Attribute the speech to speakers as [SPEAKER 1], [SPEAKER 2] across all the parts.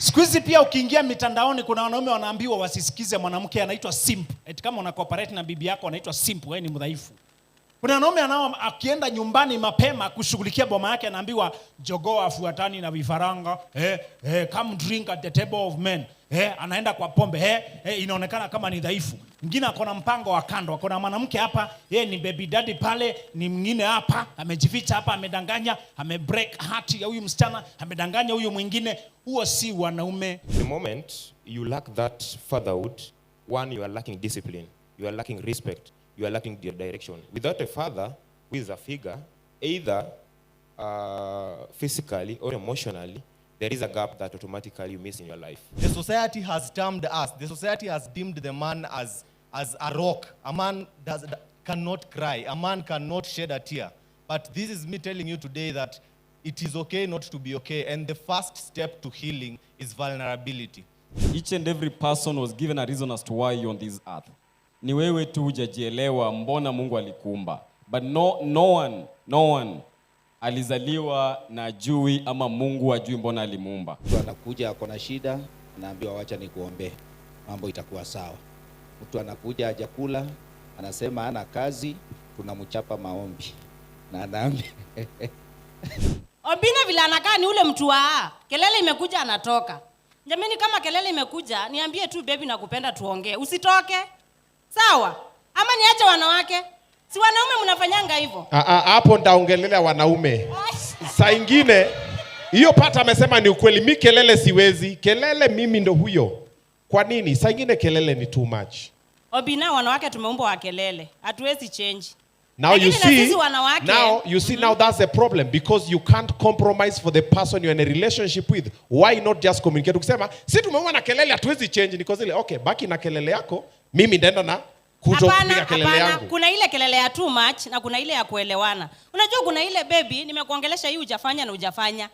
[SPEAKER 1] Siku hizi pia ukiingia mitandaoni kuna wanaume wanaambiwa wasisikize mwanamke anaitwa simp. Eti kama una cooperate na bibi yako anaitwa simp, wewe ni mdhaifu. Kuna wanaume anao akienda nyumbani mapema kushughulikia boma yake anaambiwa jogoo afuatani na vifaranga, come drink at the table of men. Anaenda kwa pombe, inaonekana kama ni dhaifu. Mwingine ako na mpango wa kando, ako na mwanamke hapa, yeye ni baby daddy pale, ni mwingine hapa, amejificha hapa, amedanganya, ame break heart ya huyu msichana, amedanganya huyu mwingine. Huo si wanaume.
[SPEAKER 2] The moment you lack that fatherhood, one, you are lacking discipline, you are lacking respect, you are lacking the direction. Without a father who is a figure, either physically or emotionally, there is a gap that automatically you miss in your life.
[SPEAKER 3] The society has termed us, the society has deemed the man as a rock. A man cannot cry, a man cannot shed a tear. But this is me telling you today that it is okay not to be okay. And the first step to healing is vulnerability.
[SPEAKER 4] Each and every person was given a reason as to why you're on this earth. Ni wewe tu hujajielewa mbona Mungu alikuumba. But no one alizaliwa na ajui ama Mungu ajui mbona alimuumba.
[SPEAKER 5] Mtu anakuja ako na shida, anaambiwa wacha nikuombee, mambo itakuwa sawa. Mtu anakuja hajakula, anasema hana kazi, tunamchapa maombi na anaambia.
[SPEAKER 6] Obina vile anakaa ni ule mtu wa kelele imekuja anatoka. Jamani, kama kelele imekuja, niambie tu, "Baby, nakupenda, tuongee." Usitoke. Sawa? Ama niache wanawake? Si wanaume mnafanyanga hivyo?
[SPEAKER 7] Ah, ah, hapo ndaongelelea wanaume. Saa ingine hiyo part amesema ni ukweli. Mi kelele siwezi. Kelele mimi ndo huyo. Kwa nini? Saa ingine kelele ni too much.
[SPEAKER 6] Obina, wanawake tumeumbwa wa kelele. Hatuwezi change.
[SPEAKER 7] Now you
[SPEAKER 6] Lakini na
[SPEAKER 7] see,
[SPEAKER 6] sisi wanawake.
[SPEAKER 7] Now you see, now that's the problem because you can't compromise for the person you're in a relationship with. Why not just communicate? Ukisema si tumeumbwa na kelele, hatuwezi change, niko zile, okay, baki na kelele yako, mimi ndaenda na kuto
[SPEAKER 6] Hapana,
[SPEAKER 7] kupiga kelele
[SPEAKER 6] hapana.
[SPEAKER 7] yangu.
[SPEAKER 6] Kuna ile kelele ya too much na kuna ile ya kuelewana. Unajua kuna ile, "Baby, nimekuongelesha hii hujafanya na hujafanya."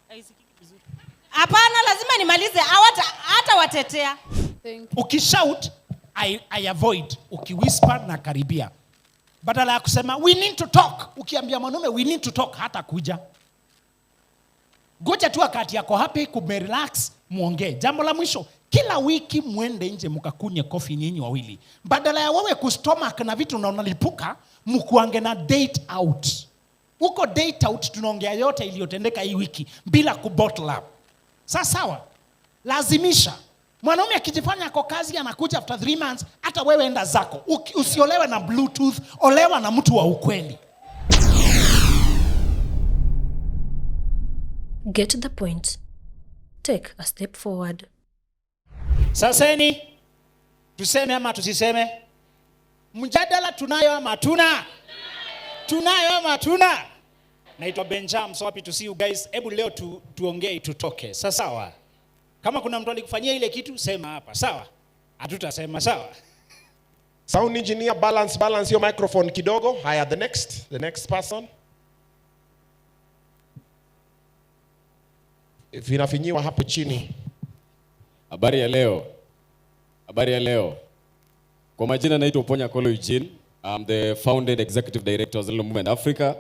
[SPEAKER 6] Haisikiki vizuri. Hapana, lazima nimalize. Hawata hata watetea.
[SPEAKER 1] Ukishout, I avoid. Ukiwhisper, na karibia. Badala ya kusema "We need to talk." Ukiambia mwanaume "We need to talk," hata kuja. Ngoja tu wakati yako happy, kumerelax, muongee. Jambo la mwisho, kila wiki mwende nje mkakunywe coffee nyinyi wawili. Badala ya wewe kustomach na vitu na unalipuka, mkuange na date out. Huko date out tunaongea yote iliyotendeka hii wiki bila kubottle up. Sasa sawa, lazimisha. Mwanaume akijifanya ako kazi anakuja after 3 months, hata wewe enda zako. Usiolewe na Bluetooth, olewa na mtu wa ukweli.
[SPEAKER 8] Get the point. Take a step forward.
[SPEAKER 1] Saseni, tuseme ama tusiseme? Mjadala tunayo ama hatuna? Tunayo ama hatuna? Naitwa Benja, I'm so happy to see you guys. Hebu leo tuongee tutoke. Sasa sawa. Kama kuna mtu alikufanyia ile kitu, sema hapa, sawa? Hatutasema, sawa?
[SPEAKER 7] Sound engineer, balance your microphone kidogo. Haya, the next person. Vinafinyiwa hapo chini.
[SPEAKER 4] Habari ya leo. Habari ya leo. Kwa majina naitwa Ponya Kolo Eugene. I'm the founder and executive director of Wazalendo Movement Africa,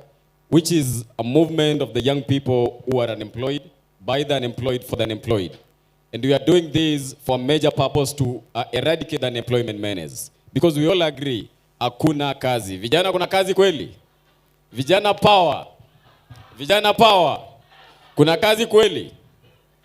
[SPEAKER 4] which is a movement of the young people who are unemployed, by the unemployed, for the unemployed. And we are doing this for a major purpose to eradicate the unemployment menace. Because we all agree, hakuna kazi. Vijana, kuna kazi kweli? Vijana power. Vijana power. Kuna kazi kweli?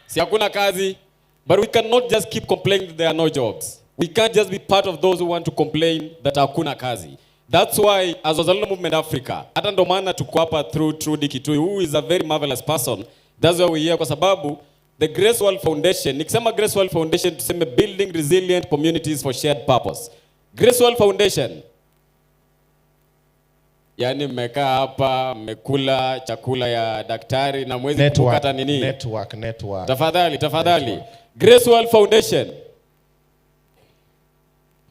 [SPEAKER 4] Si hakuna kazi? But we cannot just keep complaining that there are no jobs. We can't just be part of those who want to complain that hakuna kazi. That's why as Wazalendo Movement Africa, hata ndo maana tuko hapa through Trudy Kitui, who is a very marvelous person. That's why we here, kwa sababu the Grace World Foundation, nikisema Grace World Foundation tuseme building resilient communities for shared purpose. Grace World Foundation. Yaani mmekaa hapa, mmekula chakula ya daktari na mwezi
[SPEAKER 7] Network,
[SPEAKER 4] kukata nini?
[SPEAKER 7] Network, network.
[SPEAKER 4] Tafadhali, tafadhali. Grace World Foundation.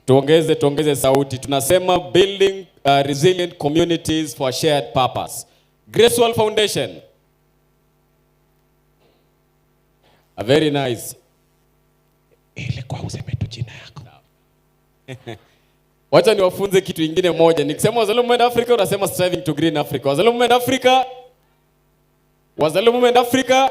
[SPEAKER 4] Tuongeze, tuongeze sauti. Tunasema building resilient communities for shared purpose. Grace World Foundation. A very nice.
[SPEAKER 7] Ilikuwa useme tu jina yako.
[SPEAKER 4] Wacha niwafunze kitu ingine moja. Nikisema Wazalendo Movement Africa unasema striving to green Africa. Wazalendo Movement Africa. Wazalendo Movement Africa.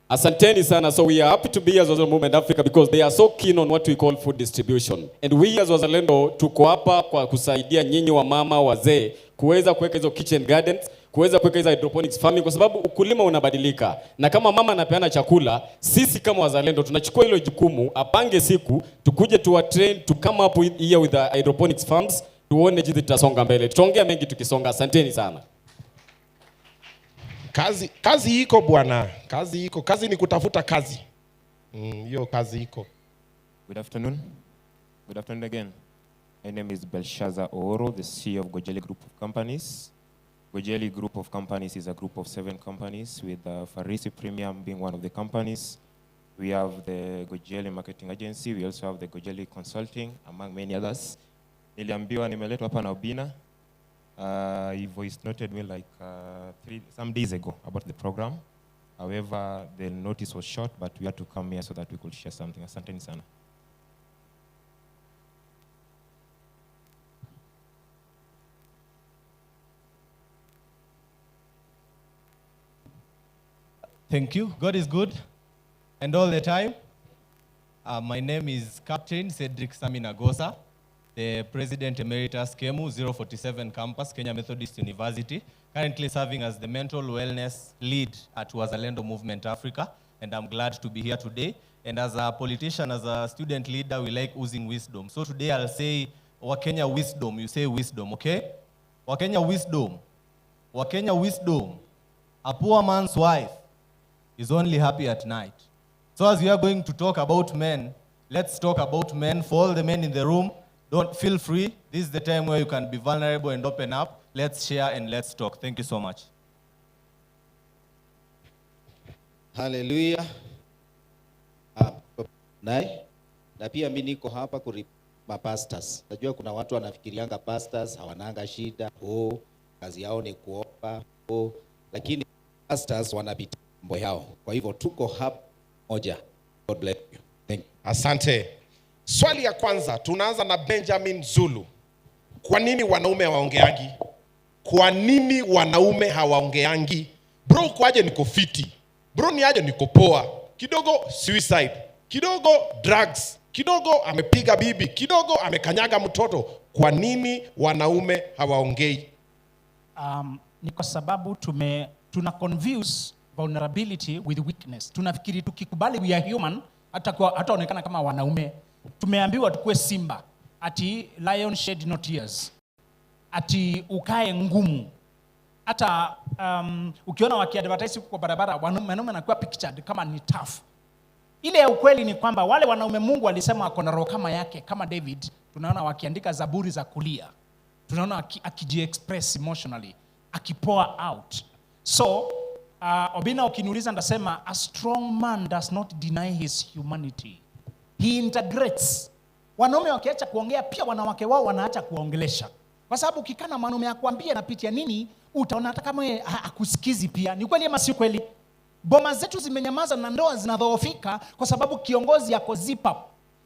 [SPEAKER 4] Asanteni sana. So we are happy to be as Wazalendo Movement Africa because they are so keen on what we call food distribution. And we as Wazalendo tuko hapa kwa kusaidia nyinyi wa mama wazee kuweza kuweka hizo kitchen gardens, kuweza kuweka hizo hydroponics farming kwa sababu ukulima unabadilika. Na kama mama anapeana chakula, sisi kama Wazalendo tunachukua hilo jukumu, apange siku, tukuje tuwa train to come up with here with the hydroponics farms, tuone jinsi tutasonga mbele. Tutaongea mengi tukisonga. Asanteni sana.
[SPEAKER 7] Kazi iko bwana, kazi iko. Kazi ni kutafuta kazi. Hiyo kazi iko.
[SPEAKER 2] Good afternoon. Good afternoon again. My name is Belshazzar Ooro, the CEO of Gojeli Group of Companies. Gojeli Group of Companies is a group of 7 companies, with Farisi Premium being one of the companies. We have the Gojeli Marketing Agency. We also have the Gojeli Consulting, among many others. Niliambiwa nimeletwa hapa na Obina. He voice noted me like some days ago about the program. However, the notice was short, but we had to come here so that we could share something. Asanteni sana.
[SPEAKER 3] Thank you. God is good, and all the time. My name is Captain Cedric Sami Nagosa, the President Emeritus KEMU 047 Campus, Kenya Methodist University, currently serving as the Mental Wellness Lead at Wazalendo Movement Africa, and I'm glad to be here today. And as a politician, as a student leader, we like oozing wisdom. So today I'll say Wakenya wisdom. You say wisdom, okay? Wakenya wisdom. Wakenya wisdom. A poor man's wife is only happy at night. So as we are going to talk about men, let's talk about men. For all the men in the room, don't feel free. This is the time where you can be vulnerable and open up. Let's share and let's talk. Thank you so much.
[SPEAKER 5] Hallelujah. Na pia mimi niko hapa ku mapastors. Najua kuna watu wanafikirianga pastors hawananga shida. Oh, kazi yao ni kuomba. Oh, lakini pastors wanapitia mambo yao. Kwa hivyo tuko hapa moja. God bless you. Thank you.
[SPEAKER 7] Asante. Swali ya kwanza tunaanza na Benjamin Zulu. Kwa nini wanaume hawaongeangi? Kwa nini wanaume hawaongeangi? Bro, uko aje? Niko fiti. Bro, ni aje? Niko poa. Kidogo suicide, kidogo drugs, kidogo amepiga bibi, kidogo amekanyaga mtoto. Kwa nini wanaume hawaongei?
[SPEAKER 1] Ni kwa sababu tuna confuse vulnerability with weakness. Tunafikiri tukikubali we are human, hataonekana kama wanaume. Tumeambiwa tukue simba, ati lion shed no tears, ati ukae ngumu. Hata ukiona wakiadvertise huko kwa barabara, wanaume wanakuwa pictured kama ni tough. Ile ya ukweli ni kwamba wale wanaume Mungu alisema wako na roho kama yake, kama David, tunaona wakiandika zaburi za kulia. Tunaona akijiexpress emotionally, akipour out. So, Obina ukiniuliza ndasema a strong man does not deny his humanity. He integrates. Wanaume wakiacha kuongea pia wanawake wao wanaacha kuongelesha. Kwa sababu ukikana mwanaume akwambie anapitia nini, utaona hata kama yeye hakusikizi pia. Ni kweli ama si kweli? Boma zetu zimenyamaza na ndoa zinadhoofika kwa sababu kiongozi ako zip up.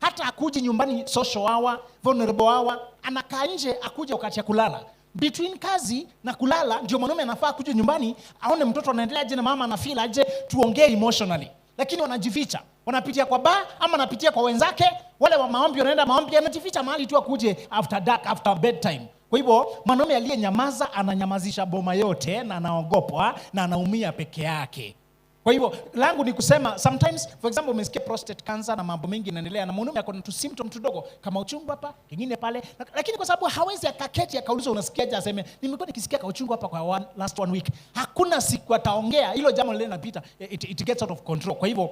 [SPEAKER 1] Hata akuji nyumbani social hour, vulnerable hour, anakaa nje akuja wakati ya kulala. Between kazi na kulala ndio mwanaume anafaa kuja nyumbani aone mtoto anaendelea aje na mama anafeel aje, tuongee emotionally. Lakini wanajificha. Wanapitia kwa bar ama wanapitia kwa wenzake, wale wa maombi wanaenda maombi, anajificha mahali tu akuje after dark, after bedtime. Kwa hivyo mwanaume aliyenyamaza ananyamazisha boma yote na anaogopwa na anaumia peke yake. Kwa hivyo langu ni kusema sometimes, for example, umesikia prostate cancer na mambo mengi yanaendelea na mwanaume ako na tu symptom tudogo kama uchungu hapa, kingine pale, lakini kwa sababu hawezi akaketi akauliza unasikiaje, aseme nimekuwa nikisikia ka uchungu hapa kwa last 1 week. Hakuna siku ataongea hilo jambo lile linapita, it gets out of control. Kwa hivyo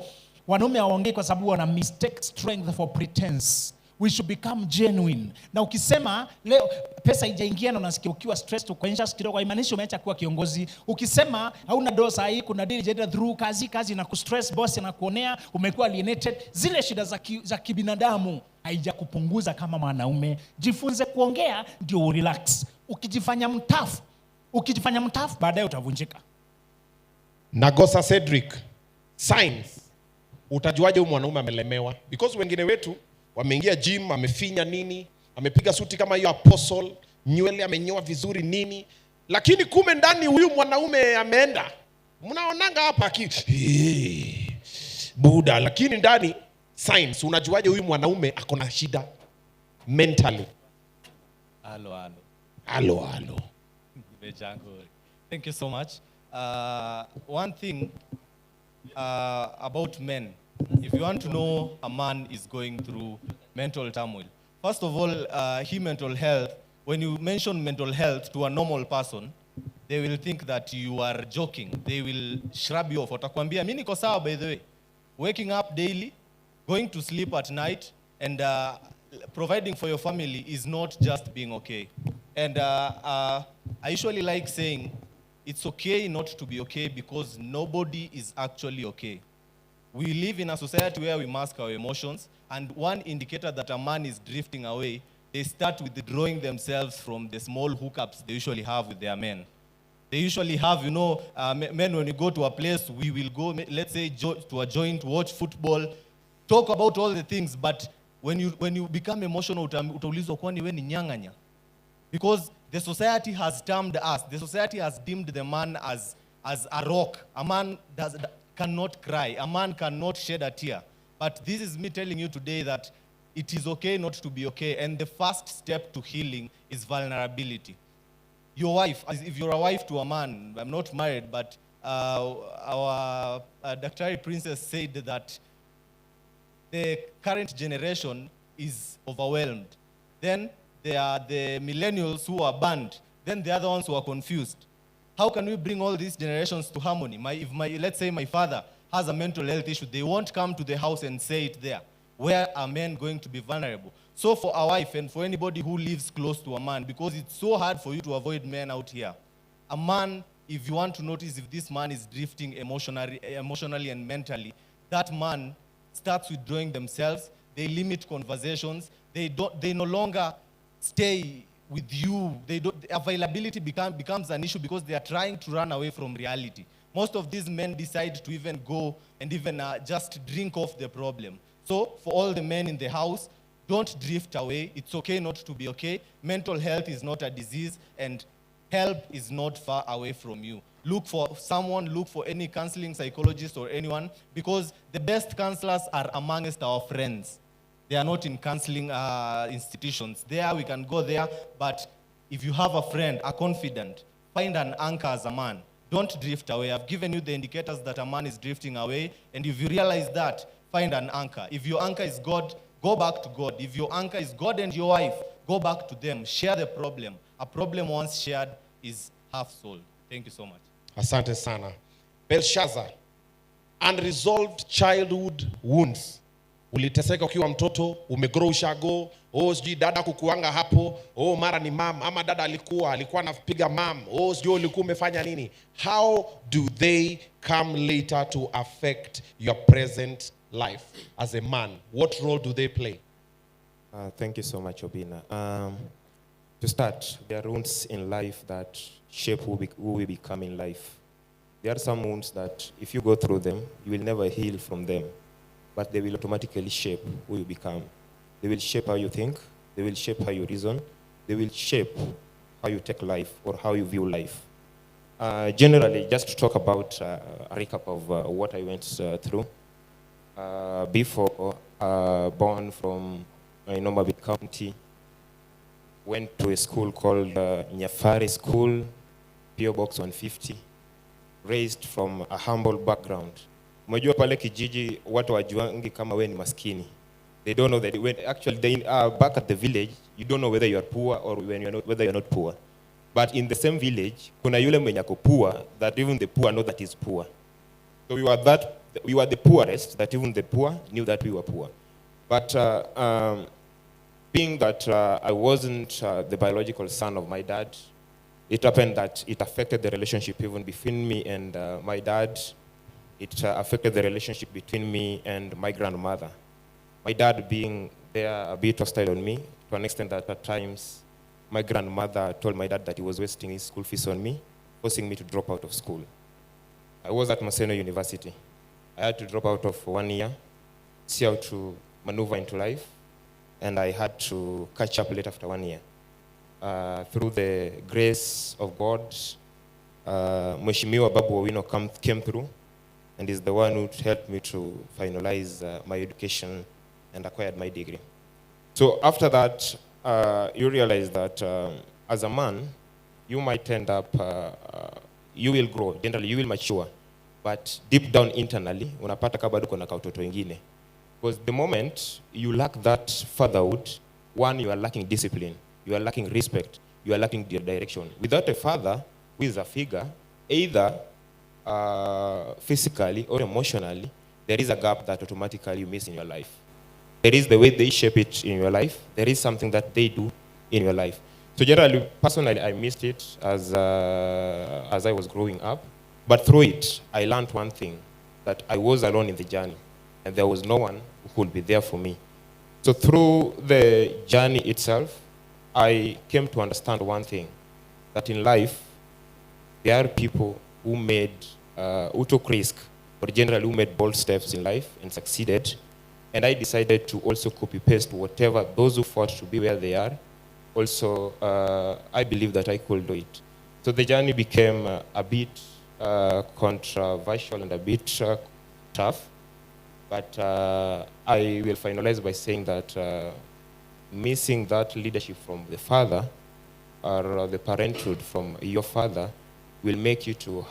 [SPEAKER 1] wanaume hawaongei kwa sababu wana mistake strength for pretense. We should become genuine. Na ukisema leo pesa haijaingia na unasikia ukiwa stressed, uko anxious kidogo, haimaanishi umeacha kuwa kiongozi. Ukisema hauna dosa sahi, kuna deal ijaenda through, kazi na kustress, boss anakuonea, umekuwa alienated, zile shida za kibinadamu haijakupunguza kama mwanaume. Jifunze kuongea ndio urelax. Ukijifanya mtafu baadaye utavunjika.
[SPEAKER 7] Nagosa Cedric, signs. Utajuaje huyu mwanaume amelemewa? Because wengine wetu wameingia gym, amefinya nini, amepiga suti kama hiyo apostle, nywele amenyoa vizuri nini, lakini kumbe ndani huyu mwanaume ameenda. Mnaonanga hapa aki, Buda, lakini ndani signs, unajuaje huyu mwanaume ako na shida mentally?
[SPEAKER 3] Halo, halo.
[SPEAKER 7] Halo, halo.
[SPEAKER 3] Nimejango. Thank you so much. One thing about men, if you want to know a man is going through mental turmoil, first of all, he mental health, when you mention mental health to a normal person, they will think that you are joking. They will shrug you off. Watakwambia, mi niko sawa, by the way. Waking up daily, going to sleep at night, and providing for your family is not just being okay. And I usually like saying, it's okay not to be okay because nobody is actually okay. We live in a society where we mask our emotions, and one indicator that a man is drifting away, they start withdrawing themselves from the small hookups they usually have with their men. They usually have, men, when you go to a place, we will go, let's say, to a joint, watch football, talk about all the things, but when you become emotional, utaulizwa, "Kwani we ni nyang'anya?" Because the society has termed us, the society has deemed the man as a rock. A man cannot cry, a man cannot shed a tear. But this is me telling you today that it is okay not to be okay, and the first step to healing is vulnerability. Your wife, as if you're a wife to a man, I'm not married, but our Daktari Princess said that the current generation is overwhelmed. Then there are the millennials who are banned. Then the other ones who are confused. How can we bring all these generations to harmony? If, let's say my father has a mental health issue, they won't come to the house and say it there. Where are men going to be vulnerable? So for a wife and for anybody who lives close to a man, because it's so hard for you to avoid men out here, a man, if you want to notice if this man is drifting emotionally and mentally, that man starts withdrawing themselves. They limit conversations. They don't. They no longer stay with you. They don't. Availability becomes an issue because they are trying to run away from reality. Most of these men decide to even go and even just drink off the problem. So for all the men in the house, don't drift away. It's okay not to be okay. Mental health is not a disease, and help is not far away from you. Look for someone, look for any counseling psychologist or anyone, because the best counselors are amongst our friends. They are not in counseling institutions. There, we can go there, but if you have a friend, a confidant, find an anchor as a man. Don't drift away. I've given you the indicators that a man is drifting away, and if you realize that, find an anchor. If your anchor is God, go back to God. If your anchor is God and your wife, go back to them. Share the problem. A problem once shared is half solved. Thank you so much.
[SPEAKER 7] Asante sana. Belshazzar, unresolved childhood wounds. Uliteseka ukiwa mtoto, umegrow ushago, oh sijui dada kukuanga hapo, oh mara ni mam, ama dada alikuwa anapiga mam, oh sijui ulikuwa umefanya nini. How do they come later to affect your present life as a man? What role do they play?
[SPEAKER 2] Thank you so much, Obina. To start, there are wounds in life that shape who we become in life. There are some wounds that if you go through them, you will never heal from them, but they will automatically shape who you become. They will shape how you think, they will shape how you reason, they will shape how you take life or how you view life. Generally, just to talk about a recap of what I went through. Before, born from Homa Bay County, went to a school called Nyafari School, PO Box 150, raised from a humble background. Umejua pale kijiji watu wajuangi kama we ni maskini. They don't know that when actually they back at the village, you don't know whether you are poor or when you are not, whether you are not poor. But in the same village, kuna yule mwenye ako poor that even the poor know that he's poor. So we were the poorest that even the poor knew that we were poor. But being that I wasn't the biological son of my dad, it happened that it affected the relationship even between me and my dad. It affected the relationship between me and my grandmother. My dad being there a bit hostile on me, to an extent that at times my grandmother told my dad that he was wasting his school fees on me, forcing me to drop out of school. I was at Maseno University. I had to drop out of for 1 year, see how to maneuver into life, and I had to catch up late after 1 year. Through the grace of God, Mheshimiwa Babu Owino came through and And is the one who helped me to finalize my education and acquired my degree. So after that, you realize that as a man, you might end up, you will grow, generally you will mature, but deep down internally, unapata kama bado kuna kautoto wengine. Because the moment you lack that fatherhood, one, you are lacking discipline, you are lacking respect, you are lacking the direction. Without a father who is a figure, either physically or emotionally, there is a gap that automatically you miss in your life. There is the way they shape it in your life. There is something that they do in your life. So generally, personally, I missed it as I was growing up. But through it, I learned one thing, that I was alone in the journey, and there was no one who could be there for me. So through the journey itself, I came to understand one thing, that in life, there are people who took risk, or generally who made bold steps in life and succeeded. And I decided to also copy-paste whatever those who fought to be where they are. Also, I believe that I could do it. So the journey became a bit controversial and a bit tough. But I will finalize by saying that missing that leadership from the father or the parenthood from your father will make you to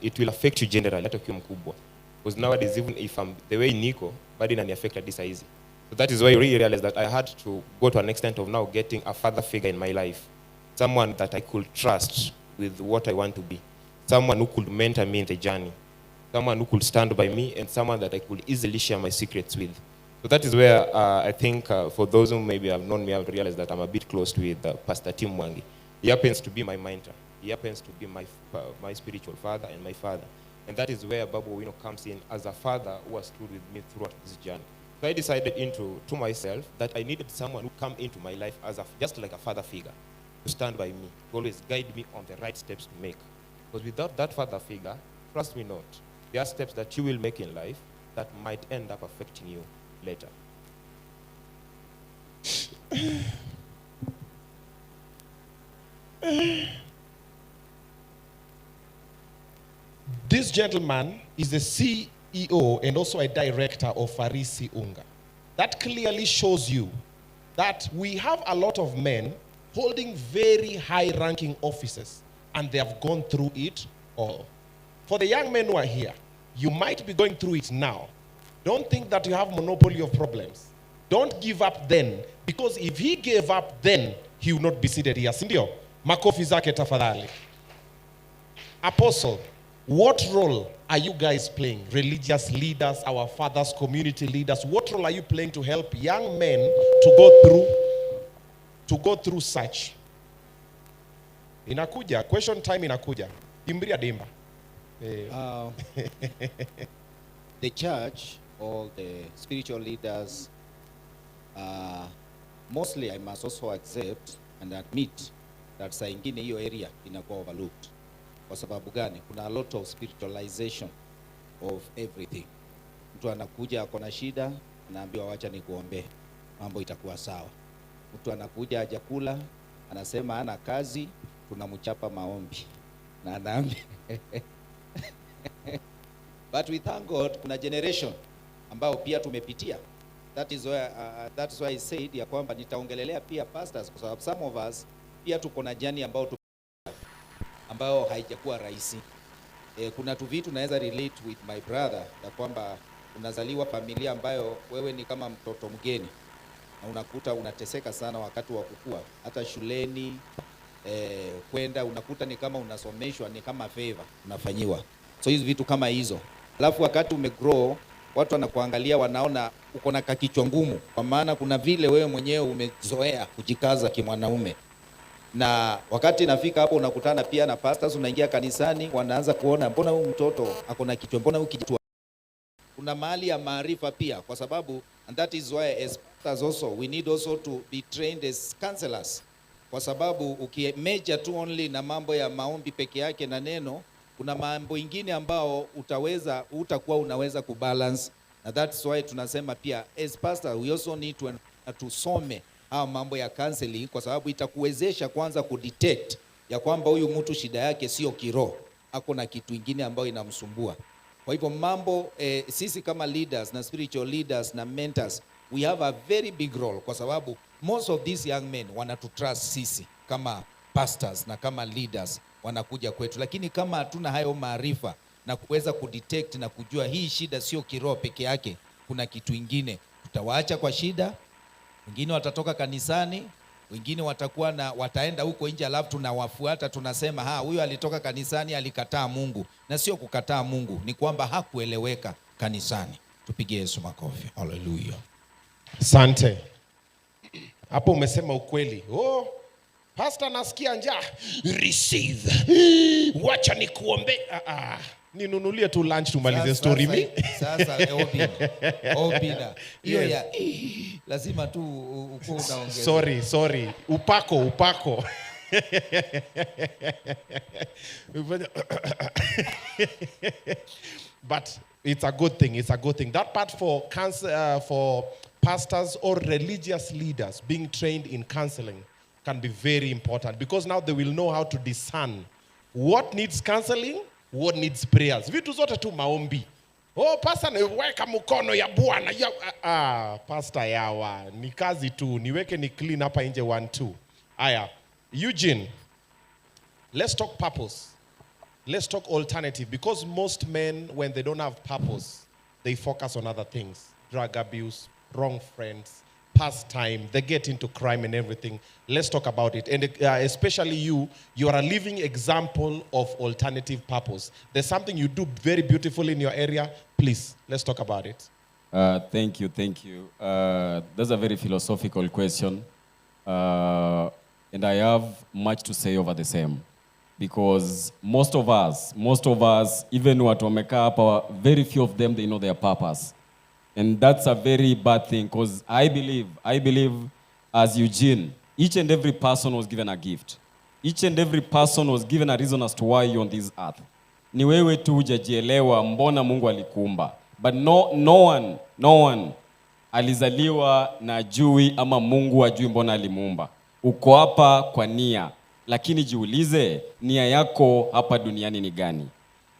[SPEAKER 2] it will affect you generally, hata ukiwa mkubwa. Because nowadays, even if I'm the way niko, bado inani affect hadi saizi. So that is why I really realized that I had to go to an extent of now getting a father figure in my life. Someone that I could trust with what I want to be. Someone who could mentor me in the journey. Someone who could stand by me, and someone that I could easily share my secrets with. So that is where I think for those who maybe have known me, I've realized that I'm a bit close with Pastor Tim Mwangi. He happens to be my mentor. He happens to be my spiritual father and my father. And that is where Babu Owino comes in as a father who has stood with me throughout this journey. So I decided to myself that I needed someone who come into my life as just like a father figure, to stand by me, to always guide me on the right steps to make. Because without that father figure, trust me not, there are steps that you will make in life that might end up affecting you later.
[SPEAKER 7] This gentleman is the CEO and also a director of Farisi Unga. That clearly shows you that we have a lot of men holding very high-ranking offices, and they have gone through it all. For the young men who are here, you might be going through it now. Don't think that you have monopoly of problems. Don't give up then, because if he gave up then, he will not be seated here. Sindio? Makofi zake tafadhali. Apostle, what role are you guys playing? Religious leaders, our fathers, community leaders, what role are you playing to help young men to go through such? Inakuja, question time inakuja. Imbria dimba.
[SPEAKER 5] The church, all the spiritual leaders, mostly I must also accept and admit that saa ingine hiyo area inakuwa overlooked. Kwa sababu gani? Kuna a lot of spiritualization of everything. Mtu anakuja ako na shida, anaambiwa wacha nikuombee, mambo itakuwa sawa. Mtu anakuja hajakula, anasema hana kazi, tunamchapa maombi. Na anaambia But we thank God kuna generation ambao pia tumepitia. That is why I said ya kwamba nitaongelelea pia pastors, kwa sababu some of us pia tuko na journey ambayo haijakuwa rahisi. Kuna tu vitu naweza relate with my brother ya kwamba unazaliwa familia ambayo wewe ni kama mtoto mgeni na unakuta unateseka sana wakati wa kukua, hata shuleni kwenda unakuta ni kama unasomeshwa ni kama favor unafanyiwa. So hizi vitu kama hizo. Alafu wakati umegrow watu wanakuangalia wanaona uko na kakichwa ngumu, kwa maana kuna vile wewe mwenyewe umezoea kujikaza kimwanaume. Na wakati inafika hapo unakutana pia na pastors, unaingia kanisani, wanaanza kuona mbona huyu mtoto ako na kichwa, mbona huyu kichwa. Kuna mahali ya maarifa pia, kwa sababu, and that is why as pastors also we need also to be trained as counselors, kwa sababu ukimeja tu only na mambo ya maombi peke yake na neno, kuna mambo ingine ambao utakuwa unaweza kubalance. Na that's why tunasema pia as pastor we also need to tusome haya mambo ya counseling, kwa sababu itakuwezesha kwanza kudetect ya kwamba huyu mtu shida yake sio kiroho, ako na kitu ingine ambayo inamsumbua. Kwa hivyo mambo sisi kama leaders na spiritual leaders na mentors, we have a very big role, kwa sababu most of these young men wanatutrust sisi kama pastors na kama leaders, wanakuja kwetu, lakini kama hatuna hayo maarifa na kuweza kudetect na kujua hii shida sio kiroho peke yake, kuna kitu ingine, tutawaacha kwa shida. Wengine watatoka kanisani, wengine watakuwa na wataenda huko nje, alafu tunawafuata tunasema, ha, huyo alitoka kanisani, alikataa Mungu. Na sio kukataa Mungu, ni kwamba hakueleweka kanisani. Tupige Yesu makofi. Haleluya.
[SPEAKER 7] Asante. Hapo umesema ukweli. Oh, pastor, nasikia njaa. Receive. Wacha nikuombe. Ah, ah. Ninunulie tu lunch tumalize story mi.
[SPEAKER 5] Sasa Obina, Obina, hiyo ya lazima tu ukuwe unaongeza.
[SPEAKER 7] Sorry, sorry. Upako, upako. But it's a good thing. It's a good thing. That part for cancer, for pastors or religious leaders being trained in counseling can be very important, because now they will know how to discern what needs counseling, what needs prayers. Vitu zote tu maombi. Oh, pastor, niweka mkono ya Bwana. Ya, pastor yawa. Ni kazi tu. Niweke ni clean hapa nje 1 2. Aya. Eugene, let's talk purpose. Let's talk alternative, because most men, when they don't have purpose, they focus on other things. Drug abuse, wrong friends, pastime, they get into crime and everything. Let's talk about it. And especially you, you are a living example of alternative purpose. There's something you do very beautifully in your area. Please, let's talk about it.
[SPEAKER 4] Thank you, thank you. That's a very philosophical question. And I have much to say over the same. Because most of us, even watu wamekaa hapa, very few of them, they know their purpose. And that's a very bad thing, because I believe as Eugene, each and every person was given a gift. Each and every person was given a reason as to why you're on this earth. Ni wewe tu hujajielewa mbona Mungu alikuumba. But no one alizaliwa na ajui ama Mungu ajui mbona alimuumba. Uko hapa kwa nia, lakini jiulize nia yako hapa duniani ni gani?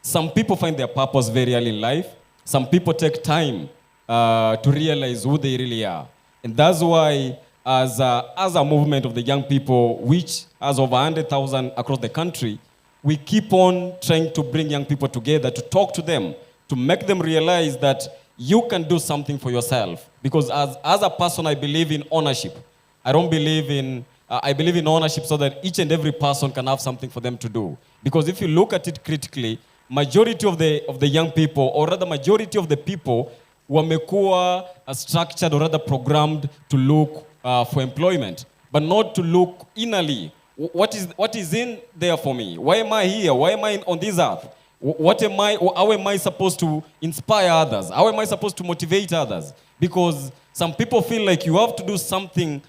[SPEAKER 4] Some people find their purpose very early in life. Some people take time to realize who they really are. And that's why as a movement of the young people, which has over 100,000 across the country, we keep on trying to bring young people together, to talk to them, to make them realize that you can do something for yourself. Because as a person, I believe in ownership. I don't believe in, I believe in ownership so that each and every person can have something for them to do. Because if you look at it critically, majority of the young people, or rather majority of the people, wamekuwa structured or rather programmed to look for employment, but not to look innerly. What is in there for me? Why am I here? Why am I on this earth? What am I? How am I supposed to inspire others? How am I supposed to motivate others? Because some people feel like you have to do something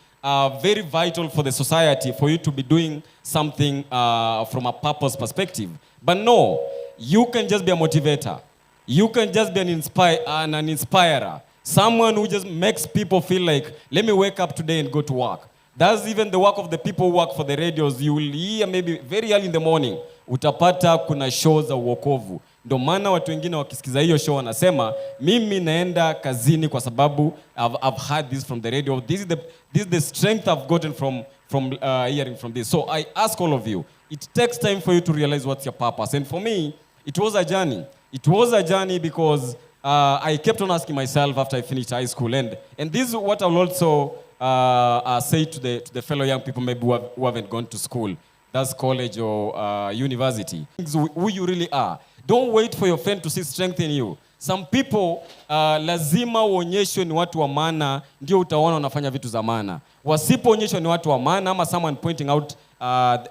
[SPEAKER 4] very vital for the society for you to be doing something from a purpose perspective. But no, you can just be a motivator. You can just be an inspirer. Someone who just makes people feel like, let me wake up today and go to work. That's even the work of the people who work for the radios. You will hear maybe very early in the morning, utapata kuna show za uokovu. Ndio maana watu wengine wakisikiza hiyo show wanasema, mimi naenda kazini kwa sababu I've heard this from the radio. This is the strength I've gotten from hearing from this. So I ask all of you, it takes time for you to realize what's your purpose. And for me, it was a journey. It was a journey because I kept on asking myself after I finished high school. And this is what I'll also say to the fellow young people maybe who haven't gone to school, that's college or university. Who you really are. Don't wait for your friend to see strength in you. Some people, lazima uonyeshwe ni watu wa maana, ndio utaona wanafanya vitu za maana. Wasipoonyeshwa ni watu wa maana, ama someone pointing out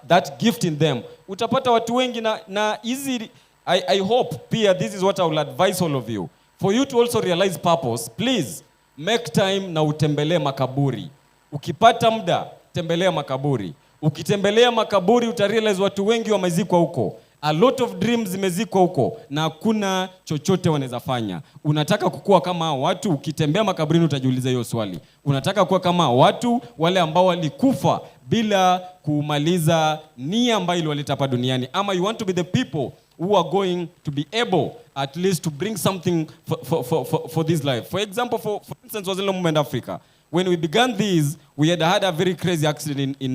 [SPEAKER 4] that gift in them, utapata watu wengi na easy. I hope, pia, this is what I will advise all of you. For you to also realize purpose, please make time na utembelee makaburi. Ukipata muda, tembelea makaburi. Ukitembelea makaburi, utarealize watu wengi wamezikwa huko. A lot of dreams zimezikwa huko na hakuna chochote wanaweza fanya. Unataka kukua kama watu, ukitembea makaburini utajiuliza hiyo swali. Unataka kuwa kama watu wale ambao walikufa bila kumaliza nia ambayo iliwaleta hapa duniani, ama you want to be the people who are going to be able at least to bring something for this life. For example, for instance, Wazalendo Movement Africa. When we began this, we had had a very crazy accident in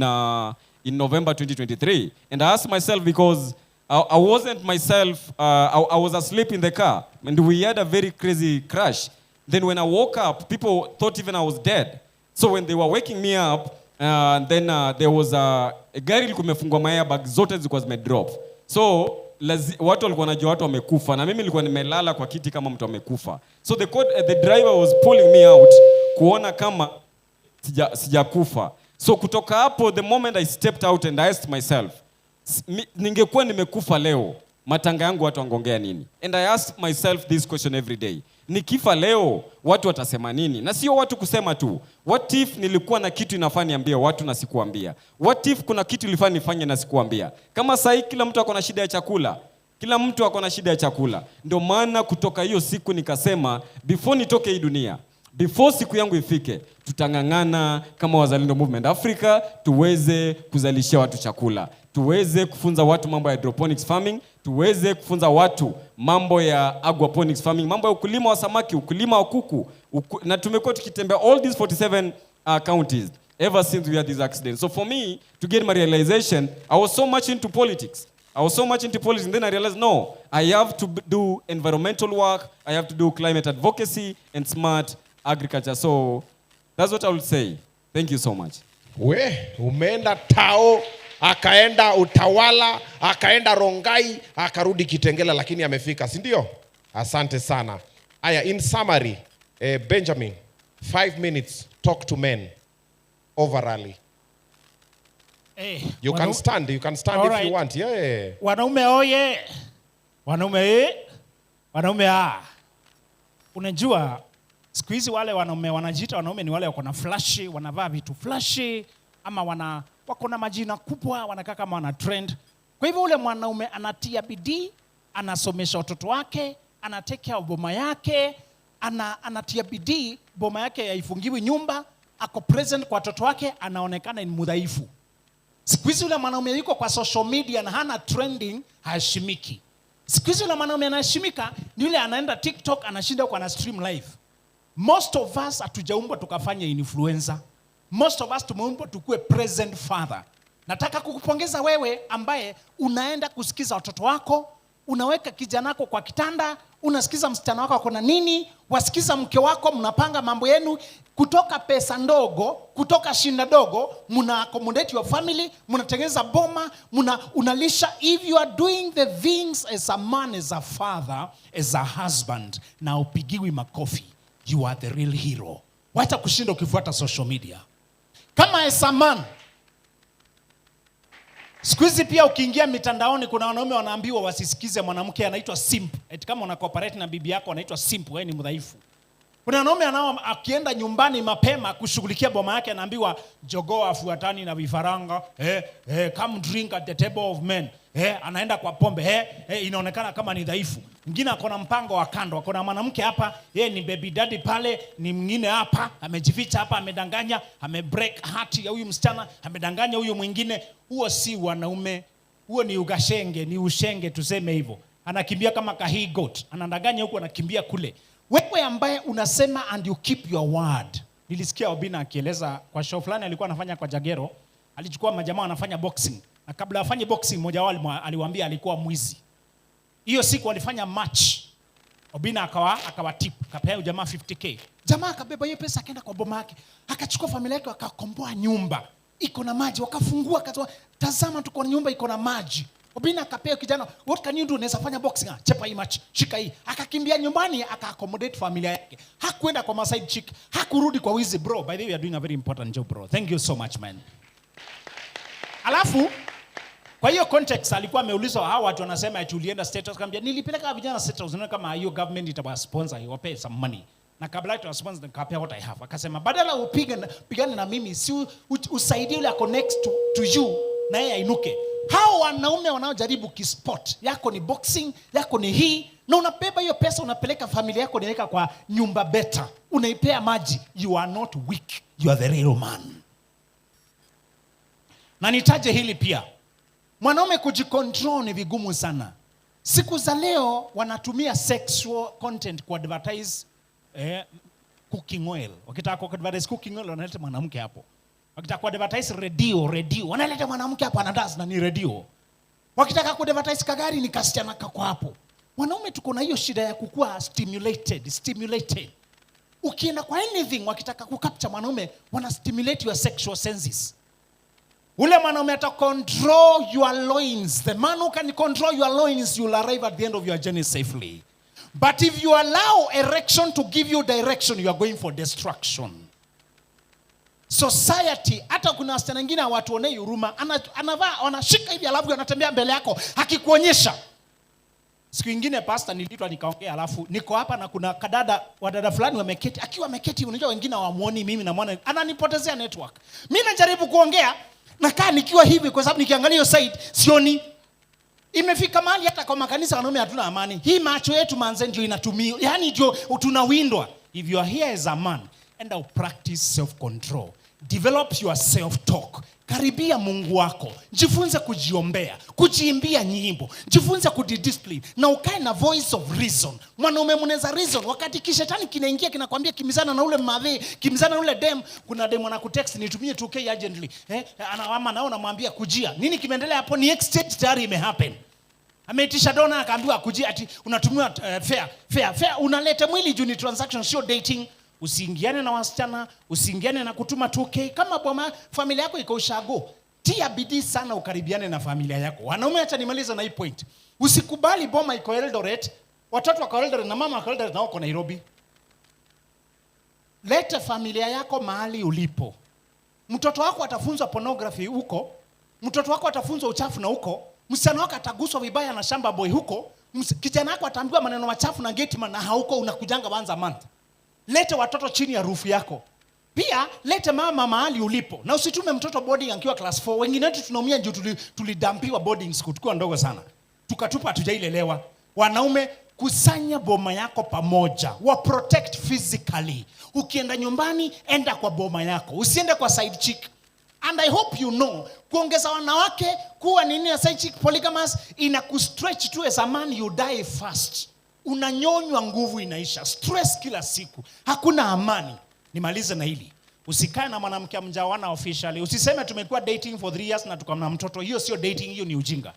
[SPEAKER 4] November 2023. And I asked myself, because I wasn't myself, I was asleep in the car, and we had a very crazy crash. Then when I woke up, people thought even I was dead. So when they were waking me up, then there was a gari ilikuwa imefungwa, ma airbag zote zilikuwa zimedrop. So watu walikuwa wanajua watu wamekufa, na mimi nilikuwa nimelala kwa kiti kama mtu amekufa. So the driver was pulling me out kuona kama sijakufa. So kutoka hapo, the moment I stepped out and I asked myself, ningekuwa nimekufa leo, matanga yangu watu wangeongea nini? And I ask myself this question every day. Nikifa leo, watu watasema nini? Na sio watu kusema tu. What if nilikuwa na kitu inafaa niambie watu na sikuambia? What if kuna kitu ilifaa nifanye na sikuambia? Kama sahii kila mtu ako na shida ya chakula. Kila mtu ako na shida ya chakula. Ndio maana kutoka hiyo siku nikasema, before nitoke hii dunia, before siku yangu ifike, tutang'ang'ana kama Wazalendo Movement Africa tuweze kuzalishia watu chakula, tuweze kufunza watu mambo ya hydroponics farming, tuweze kufunza watu mambo ya aquaponics farming, mambo ya ukulima wa samaki, ukulima wa kuku, na tumekuwa tukitembea all these 47 counties ever since we had this accident. So for me to get my realization, I was so much into politics. I was so much into politics, and then I realized, no, I have to do environmental work, I have to do climate advocacy and smart agriculture. So that's what I would say. Thank you so much.
[SPEAKER 7] We, umeenda Tao, akaenda Utawala, akaenda Rongai, akarudi Kitengela, lakini amefika, si ndio? Asante sana. Aya, in summary, Benjamin, 5 minutes, talk to men overally.
[SPEAKER 1] Eh,
[SPEAKER 7] You can stand, you can stand
[SPEAKER 1] All
[SPEAKER 7] if you
[SPEAKER 1] right.
[SPEAKER 7] want. Yeah.
[SPEAKER 1] Wanaume oye! Wanaume e! Wanaume a! Unajua siku hizi wale wanaume wanajiita wanaume ni wale wako na flashy, wanavaa vitu flashy ama wako na majina kubwa, wanakaa kama wana trend. Kwa hivyo ule mwanaume anatia bidii, anasomesha watoto wake, ana take care of boma yake, anatia bidii, boma yake haifungiwi nyumba, ako present kwa watoto wake, anaonekana ni mudhaifu. Siku hizi yule mwanaume yuko kwa social media na hana trending haheshimiki. Siku hizi yule mwanaume anaheshimika ni yule anaenda TikTok, anashinda huko, ana stream live. Most of us hatujaumbwa tukafanya influencer. Most of us tumeumbwa tukue present father. Nataka kukupongeza wewe ambaye unaenda kusikiza watoto wako, unaweka kijana wako kwa kitanda, unasikiza msichana wako ako na nini, wasikiza mke wako, mnapanga mambo yenu kutoka pesa ndogo, kutoka shinda dogo, mna accommodate your family, mnatengeneza boma, unalisha. If you are doing the things as a man, as a father, as a husband, na upigiwi makofi, you are the real hero. Wacha kushinda ukifuata social media. Kama as a man, siku hizi pia ukiingia mitandaoni kuna wanaume wanaambiwa wasisikize mwanamke anaitwa simp. Eti kama una cooperate na bibi yako anaitwa simp, wewe ni mdhaifu. Kuna wanaume akienda nyumbani mapema kushughulikia boma yake anaambiwa, "Jogoo afuatani na vifaranga, come drink at the table of men." Anaenda kwa pombe, inaonekana kama ni dhaifu. Mwingine ako na mpango wa kando, ako na mwanamke hapa, yeye ni baby daddy pale, ni mwingine hapa, amejificha hapa, amedanganya, amebreak heart ya huyu msichana, amedanganya huyu mwingine. Huo si wanaume, huo ni ugashenge, ni ushenge tuseme hivyo. Anakimbia kama ka he goat, anadanganya huku, anakimbia kule. Wewe ambaye unasema and you keep your word. Nilisikia Obina akieleza kwa show fulani alikuwa anafanya kwa Jagero, alichukua majamaa wanafanya boxing, na kabla afanye boxing mmoja wao aliwaambia alikuwa mwizi. Hiyo siku walifanya match. Obina akawa tip, akapea huyu jamaa 50K. Jamaa akabeba hiyo pesa, akaenda kwa boma yake, akachukua familia yake, wakakomboa nyumba iko na maji, wakafungua, akatoa, "Tazama, tuko na nyumba iko na maji." Obina akapea kijana, "What can you do? Unaweza fanya boxing? Ah, chepa hii match, shika hii." Akakimbia nyumbani, aka accommodate familia yake. Hakuenda kwa ma side chick, hakurudi kwa wizi. Bro, by the way, you are doing a very important job, bro. Thank you so much, man. Alafu kwa hiyo context alikuwa ameulizwa, hao watu wanasema ati ulienda State House, akamwambia, "Nilipeleka vijana State House, naona kama hiyo government itawa sponsor, iwape some money. Na kabla itawa sponsor, nikawapea what I have." Akasema, "Badala upige pigane na mimi, si usaidie yule ako next to you na yeye ainuke." Hao wanaume wanaojaribu kisport, yako ni boxing, yako ni hii, na unabeba hiyo pesa, unapeleka familia yako, unaweka kwa nyumba better, unaipea maji. You are not weak, you are the real man. Na nitaje hili pia, mwanaume kujicontrol ni vigumu sana. Siku za leo wanatumia sexual content kuadvertise cooking oil. Wakitaka kuadvertise cooking oil, wanaleta mwanamke hapo. Wakitaka kuadvertise radio, wanaleta mwanamke hapo anadance na ni radio. Wakitaka kuadvertise kagari, ni kasichana kako hapo. Wanaume tuko na hiyo shida ya kukua stimulated, stimulated. Ukienda kwa anything, wakitaka kucapture mwanaume, wana stimulate your sexual senses. Ule mwanaume ata control your loins. The man who can control your loins, you'll arrive at the end of your journey safely. But if you allow erection to give you direction, you are going for destruction. Society, hata kuna wasichana wengine hawatuonei huruma. Anavaa, anashika hivi, alafu anatembea mbele yako akikuonyesha. Siku ingine, pastor, niliitwa nikaongea, alafu niko hapa na kuna kadada, wadada fulani wameketi, akiwa ameketi, unajua wengine hawamuoni, mimi namwona, ananipotezea network. Mimi najaribu kuongea, nakaa nikiwa hivi kwa sababu nikiangalia hiyo side sioni. Imefika mahali hata kwa makanisa wanaume hatuna amani. Hii macho yetu manze ndio inatumia, yani ndio tunawindwa. If you are here as a man, and practice self control. Develop your self talk. Karibia Mungu wako, jifunze kujiombea, kujiimbia nyimbo, jifunze kujidiscipline na ukae na voice of reason. Mwanaume mnaweza reason wakati kishetani kinaingia kinakwambia kimizana na ule madhe, kimizana na ule dem. Kuna dem anakutext, "Nitumie 2K urgently." Ama nao namwambia kujia. Nini kimeendelea hapo? Ni exchange tayari imehappen. Ameitisha dona, akaambiwa akujia, ati unatumiwa fare, fare, fare, unaleta mwili juu ni transaction, sio dating. Usiingiane na wasichana, usiingiane na kutuma 2K. Kama boma familia yako iko ushago, tia bidii sana ukaribiane na familia yako. Wanaume, acha nimalize na hii point. Usikubali boma iko Eldoret, watoto wako Eldoret na mama wako Eldoret na wako Nairobi. Lete familia yako mahali ulipo. Mtoto wako atafunzwa pornography huko, mtoto wako atafunzwa uchafu na huko, msichana wako ataguswa vibaya na shamba boy huko, kijana wako ataambiwa maneno machafu na gateman na hauko, unakujanga once a month. Lete watoto chini ya roof yako. Pia lete mama mahali ulipo na usitume mtoto boarding akiwa class 4. Wengine wetu tunaumia juu tulidampiwa boarding school tukiwa ndogo sana, tukatupa, hatujailelewa. Wanaume, kusanya boma yako pamoja, wa protect physically. Ukienda nyumbani, enda kwa boma yako, usiende kwa side chick. And I hope you know, kuongeza wanawake kuwa nini na side chick, polygamous, ina kustretch tu. As a man, you die fast. Unanyonywa nguvu, inaisha, stress kila siku, hakuna amani. Nimalize na hili: usikae na mwanamke mjaoana officially. Usiseme tumekuwa dating for 3 years na tuko na mtoto. Hiyo sio dating, hiyo ni ujinga.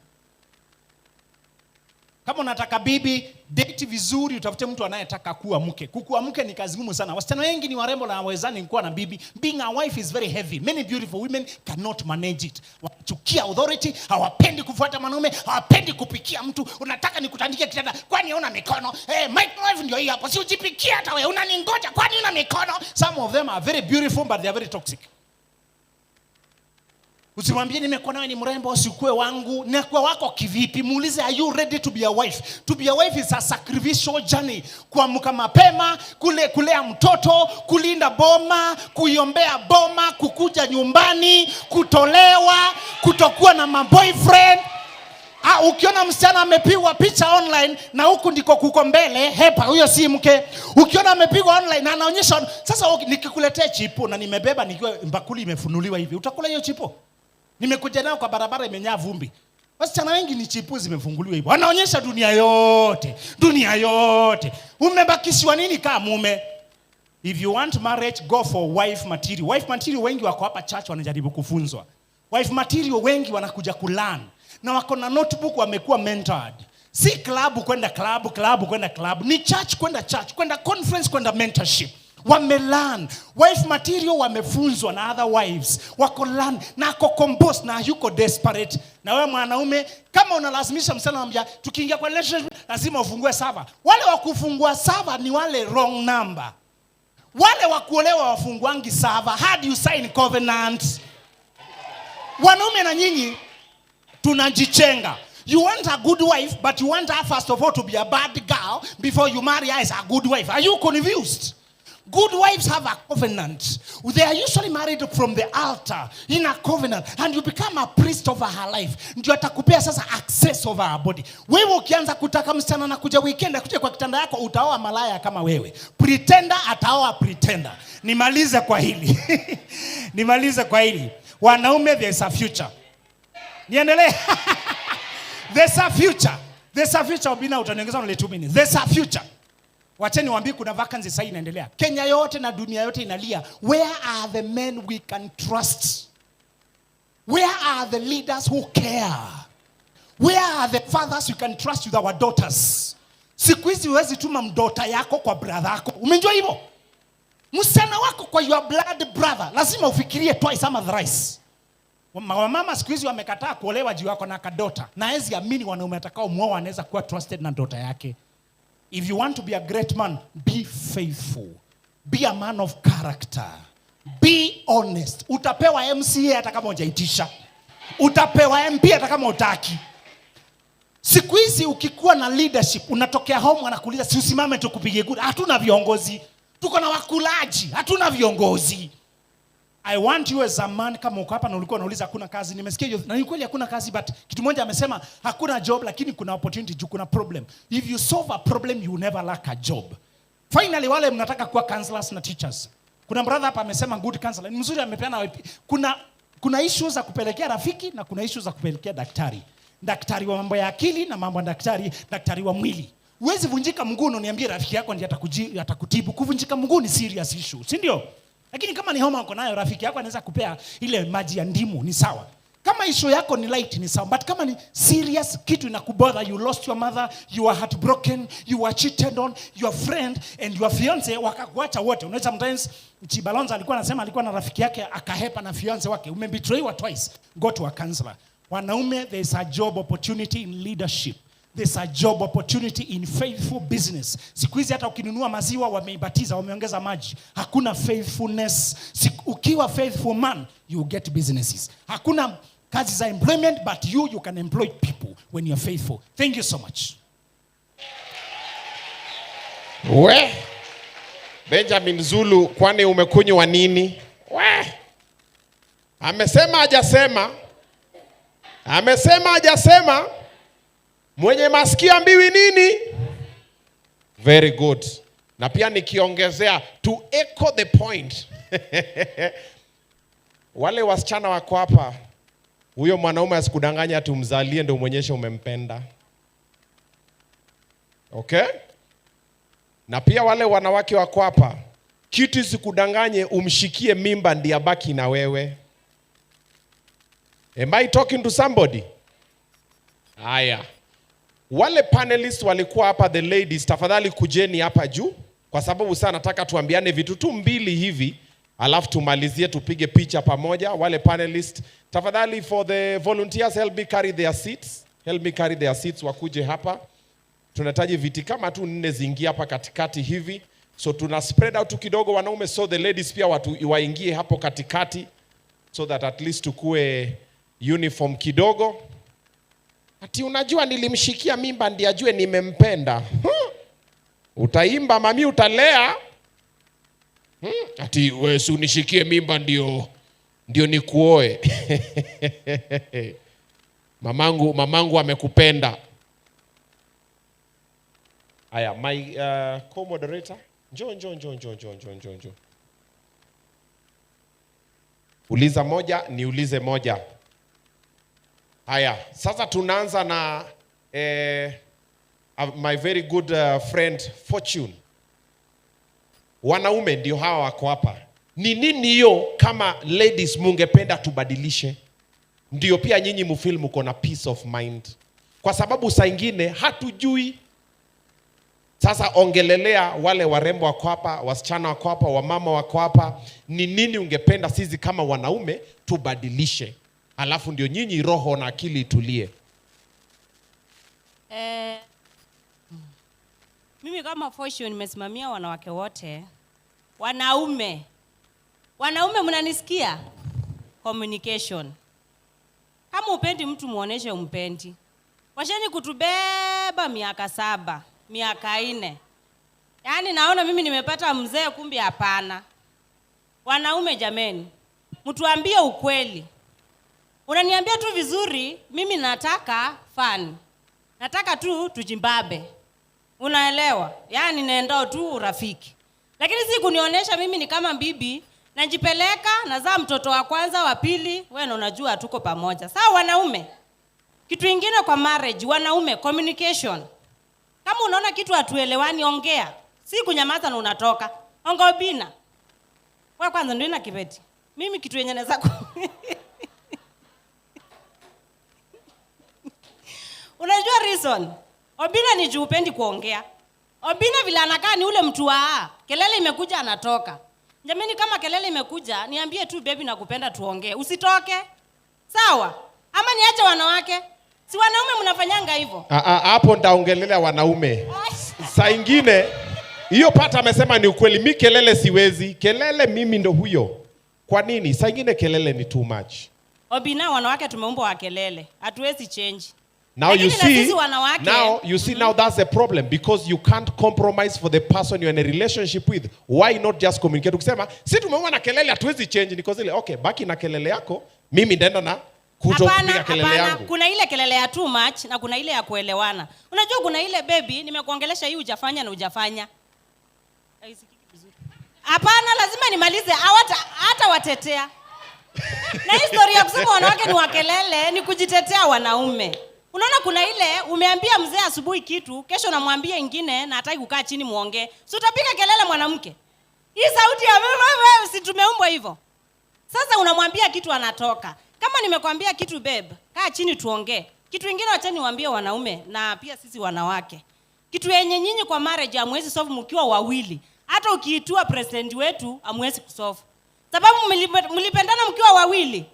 [SPEAKER 1] Kama unataka bibi, date vizuri, utafute mtu anayetaka kuwa mke. Kukuwa mke ni kazi ngumu sana. Wasichana wengi ni warembo na hawawezani kuwa na bibi. Being a wife is very heavy. Many beautiful women cannot manage it. Wanachukia authority, hawapendi kufuata mwanaume, hawapendi kupikia mtu. "Unataka nikutandikie kitanda, kwani hauna mikono?" Microwave ndio hiyo hapo, si ujipikie hata wewe, unaningoja, kwani una mikono? Some of them are very beautiful, but they are very toxic. Usimwambie, "Nimekuwa nawe, ni mrembo, usikue wangu." Nakuwa wako kivipi? Muulize, "Are you ready to be a wife?" To be a wife is a sacrificial journey. Kuamka mapema, kule kulea mtoto, kulinda boma, kuiombea boma, kukuja nyumbani, kutolewa, kutokuwa na maboyfriend. Ah, ukiona msichana amepigwa picha online na huku ndiko kuko mbele, hepa, huyo si mke. Ukiona amepigwa online na anaonyesha sasa, nikikuletea chipo na nimebeba nikiwa bakuli imefunuliwa hivi, utakula hiyo chipo? Nimekuja nayo kwa barabara imenyaa vumbi. Wasichana wengi ni chipu zimefunguliwa hivyo, wanaonyesha dunia yote, dunia yote. Umebakishiwa nini kama mume? If you want marriage, go for wife material. Wife material wengi wako hapa church wanajaribu kufunzwa. Wife material wengi wanakuja kulearn na wako na notebook, wamekuwa mentored. Si club kwenda club, club kwenda club, ni church kwenda church, kwenda conference, kwenda mentorship. Wamelearn wife material, wamefunzwa na other wives, wako learn na ako composed na yuko desperate. Na wewe mwanaume, kama unalazimisha msichana, unamwambia tukiingia kwa relationship lazima ufungue server, wale wa kufungua server ni wale wrong number. Wale wa kuolewa wafunguangi server hadi you sign covenant. Wanaume na nyinyi tunajichenga. You want a good wife, but you want her first of all to be a bad girl before you marry her as a good wife. Are you confused? Good wives have a covenant. They are usually married from the altar in a covenant, and you become a priest over her life. Ndio atakupea sasa access over her body. Wewe ukianza kutaka msichana na kuja weekend akuja kwa kitanda yako, utaoa malaya kama wewe. Pretender ataoa pretender. Nimalize kwa hili. Nimalize kwa hili. Wanaume, there is a future. Niendelee. There's a future. There's a future. Obina, utaniongeza only 2 minutes. There's a future. Wacheni waambie kuna vacancy sasa inaendelea. Kenya yote na dunia yote inalia. Where are the men we can trust? Where are the leaders who care? Where are the fathers we can trust with our daughters? Siku hizi huwezi tuma mdota yako kwa brother yako. Umejua hivyo? Msichana wako kwa your blood brother lazima ufikirie twice ama thrice. Wamama siku hizi wamekataa kuolewa juu yako na kadota. Na hawezi amini wanaume atakao muoa anaweza kuwa trusted na dota yake. If you want to be a great man, be faithful. Be a man of character. Be honest. Utapewa MCA hata kama hujaitisha. Utapewa MP hata kama hutaki. Siku hizi ukikuwa na leadership, unatokea home wanakuuliza, si usimame tukupigie kura. Hatuna viongozi. Tuko na wakulaji, hatuna viongozi. I want you as a man, kama uko hapa na ulikuwa unauliza hakuna kazi, nimesikia hiyo na ni kweli hakuna kazi, but kitu moja amesema hakuna job, lakini kuna opportunity juu kuna problem. If you solve a problem, you never lack a job. Finally, wale mnataka kuwa counselors na teachers. Kuna brother hapa amesema good counselor. Ni mzuri, amepeana. Kuna issues za kupelekea rafiki na kuna issues za kupelekea daktari. Daktari wa mambo ya akili na mambo ya daktari wa mwili. Huwezi vunjika mguu na uniambie rafiki yako ndiye atakutibu. Kuvunjika mguu ni serious issue, si ndio? Lakini kama ni homa uko nayo, rafiki yako anaweza kupea ile maji ya ndimu, ni sawa. Kama issue yako ni light, ni sawa. But kama ni serious kitu inakubother, you lost your mother, you are heartbroken, you were cheated on, your friend and your fiance wakakuacha wote. Unajua sometimes Chibalonza alikuwa anasema alikuwa na rafiki yake akahepa na fiance wake. Umebetrayiwa twice. Go to a counselor. Wanaume, there is a job opportunity in leadership. There's a job opportunity in faithful business. Siku hizi hata ukinunua maziwa wameibatiza, wameongeza maji. Hakuna faithfulness. Ukiwa faithful man, you get businesses. Hakuna kazi za employment, but you can employ people when you're faithful. Thank you so much.
[SPEAKER 7] We Benjamin Zulu, kwani umekunywa nini? We amesema hajasema? Amesema hajasema? Mwenye masikio ambiwi nini? Very good. Na pia nikiongezea, to echo the point, wale wasichana wako hapa, huyo mwanaume asikudanganya ati umzalie ndio umwonyeshe umempenda. Okay? Na pia wale wanawake wako hapa, kitu isikudanganye umshikie mimba ndiye abaki na wewe. Am I talking to somebody? Haya. Wale panelists walikuwa hapa, the ladies, tafadhali kujeni hapa juu, kwa sababu sana nataka tuambiane vitu tu mbili hivi, alafu tumalizie tupige picha pamoja. Wale panelists, tafadhali, for the volunteers, help me carry their seats. Help me carry their seats, wakuje hapa. Tunahitaji viti kama tu nne ziingie hapa katikati hivi. So tuna spread out tu kidogo wanaume, so the ladies pia watu waingie hapo katikati so that at least tukue uniform kidogo. Ati unajua nilimshikia mimba ndiye ajue nimempenda. Huh? Utaimba mami, utalea. Ati wewe si unishikie mimba ndio nikuoe. Mamangu amekupenda. Aya, my co-moderator. Njoo, njoo, njoo, njoo, njoo, njoo, njoo, njoo. Uliza moja, niulize moja. Haya, sasa tunaanza na my very good friend Fortune. Wanaume ndio hawa wako hapa. Ni nini hiyo kama ladies mungependa tubadilishe? Ndio pia nyinyi mfeel mko na peace of mind. Kwa sababu saa ingine hatujui. Sasa ongelelea wale warembo wako hapa, wasichana wako hapa, wamama wako hapa. Ni nini ungependa sisi kama wanaume tubadilishe? Alafu ndio nyinyi roho na akili itulie.
[SPEAKER 6] Mimi kama Fortune nimesimamia wanawake wote. Wanaume. Wanaume mnanisikia? Communication. Kama upendi mtu muoneshe umpendi. Washeni kutubeba miaka 7, miaka 4. Yaani naona mimi nimepata mzee, kumbe hapana. Wanaume jameni, mtuambie ukweli. Unaniambia tu vizuri, mimi nataka fun. Nataka tu tujimbabe. Unaelewa? Yaani naendao tu urafiki. Lakini si kunionyesha mimi ni kama bibi, najipeleka, nazaa mtoto wa kwanza, wa pili, wewe na unajua tuko pamoja. Sawa wanaume? Kitu ingine kwa marriage, wanaume, communication. Kama unaona kitu hatuelewani, ongea, si kunyamaza na unatoka. Onga Obina. Wewe kwanza ndio ina kibeti. Mimi kitu yenye naweza ku Unajua reason? Obina ni juu upendi kuongea. Obina vile anakaa ni ule mtu wa kelele imekuja anatoka. Jamani, kama kelele imekuja, niambie tu baby nakupenda tuongee. Usitoke. Sawa? Ama niache wanawake? Si wanaume mnafanyanga hivyo?
[SPEAKER 7] Ah, ah, hapo ndaongelelea wanaume. Saa ingine hiyo pata amesema ni ukweli, mi kelele siwezi. Kelele mimi ndo huyo. Kwa nini? Saa ingine kelele ni too much.
[SPEAKER 6] Obina, wanawake tumeumbwa wa kelele. Hatuwezi change.
[SPEAKER 7] Now you
[SPEAKER 6] Lakini na
[SPEAKER 7] see,
[SPEAKER 6] sisi wanawake-
[SPEAKER 7] now you see, now that's a problem because you can't compromise for the person you're in a relationship with. Why not just communicate? Ukisema si tumeua na kelele hatuwezi change, niko zile okay, baki na kelele yako, mimi ndaenda na kuto
[SPEAKER 6] Hapana,
[SPEAKER 7] kupiga kelele
[SPEAKER 6] hapana.
[SPEAKER 7] yangu.
[SPEAKER 6] Kuna ile kelele ya too much na kuna ile ya kuelewana. Unajua kuna ile baby, nimekuongelesha hii hujafanya na hujafanya. Haisikiki vizuri. Hapana, lazima nimalize. Hawata hata watetea. Na hii story ya kusema wanawake ni wakelele ni kujitetea wanaume. Unaona kuna ile umeambia mzee asubuhi kitu, kesho namwambia ingine na hataki kukaa chini muongee. Si utapiga kelele mwanamke? Hii sauti ya wewe wewe, si tumeumbwa hivyo. Sasa unamwambia kitu anatoka. Kama nimekwambia kitu babe, kaa chini tuongee. Kitu kingine acha niwaambie wanaume na pia sisi wanawake. Kitu yenye nyinyi kwa marriage hamwezi solve mkiwa wawili. Hata ukiitua president wetu hamwezi kusolve. Sababu mlipendana mkiwa wawili.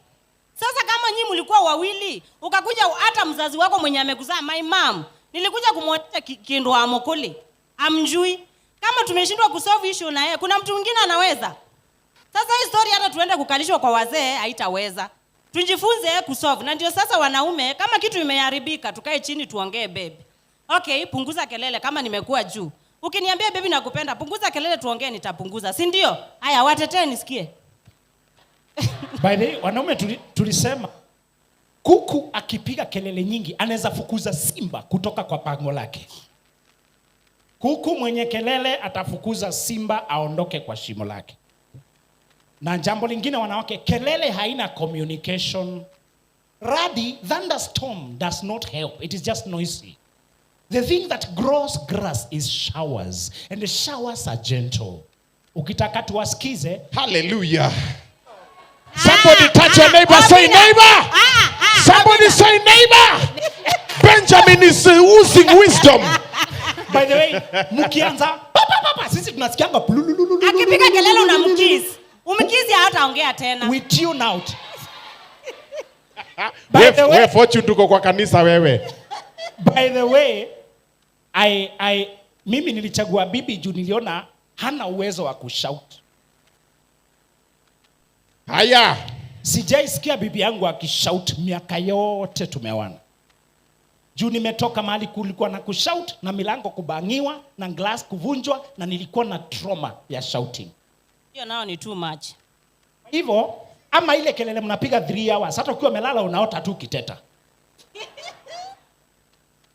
[SPEAKER 6] Sasa kama nyinyi mlikuwa wawili, ukakuja hata mzazi wako mwenye amekuzaa, my mom, nilikuja kumwonyesha kindu wa mokoli. Amjui. Kama tumeshindwa kusolve issue na yeye, kuna mtu mwingine anaweza. Sasa hii story hata tuende kukalishwa kwa wazee haitaweza. Tujifunze kusolve. Na ndio sasa wanaume, kama kitu imeharibika, tukae chini tuongee babe. Okay, punguza kelele kama nimekuwa juu. Ukiniambia baby nakupenda, punguza kelele tuongee, nitapunguza. Si ndio? Haya, watetee nisikie.
[SPEAKER 1] By the way, wanaume tulisema kuku akipiga kelele nyingi anaweza fukuza simba kutoka kwa pango lake. Kuku mwenye kelele atafukuza simba aondoke kwa shimo lake. Na jambo lingine wanawake, kelele haina communication. Radi, thunderstorm does not help. It is just noisy. The thing that grows grass is showers, and the showers are gentle. Ukitaka tuwasikize.
[SPEAKER 7] Hallelujah. Somebody touch your neighbor, say
[SPEAKER 6] Obina.
[SPEAKER 7] neighbor. Somebody say neighbor. Benjamin is oozing wisdom.
[SPEAKER 1] By the way, mkianza pa, pa, pa, pa, sisi tunasikianga plulululu.
[SPEAKER 6] Akipiga kelele unamkiss. Umkiss hataongea tena.
[SPEAKER 1] We tune out. By the way,
[SPEAKER 7] We Fortune tuko kwa kanisa wewe.
[SPEAKER 1] By the way, mimi nilichagua bibi juu niliona hana uwezo wa kushout.
[SPEAKER 7] Haya.
[SPEAKER 1] Sijaisikia bibi yangu akishout miaka yote tumeoana. Juu nimetoka mahali kulikuwa na kushout na milango kubangiwa na glass kuvunjwa na nilikuwa na trauma ya shouting.
[SPEAKER 6] Hiyo nao ni too much.
[SPEAKER 1] Hivyo ama ile kelele mnapiga 3 hours hata ukiwa umelala unaota tu kiteta.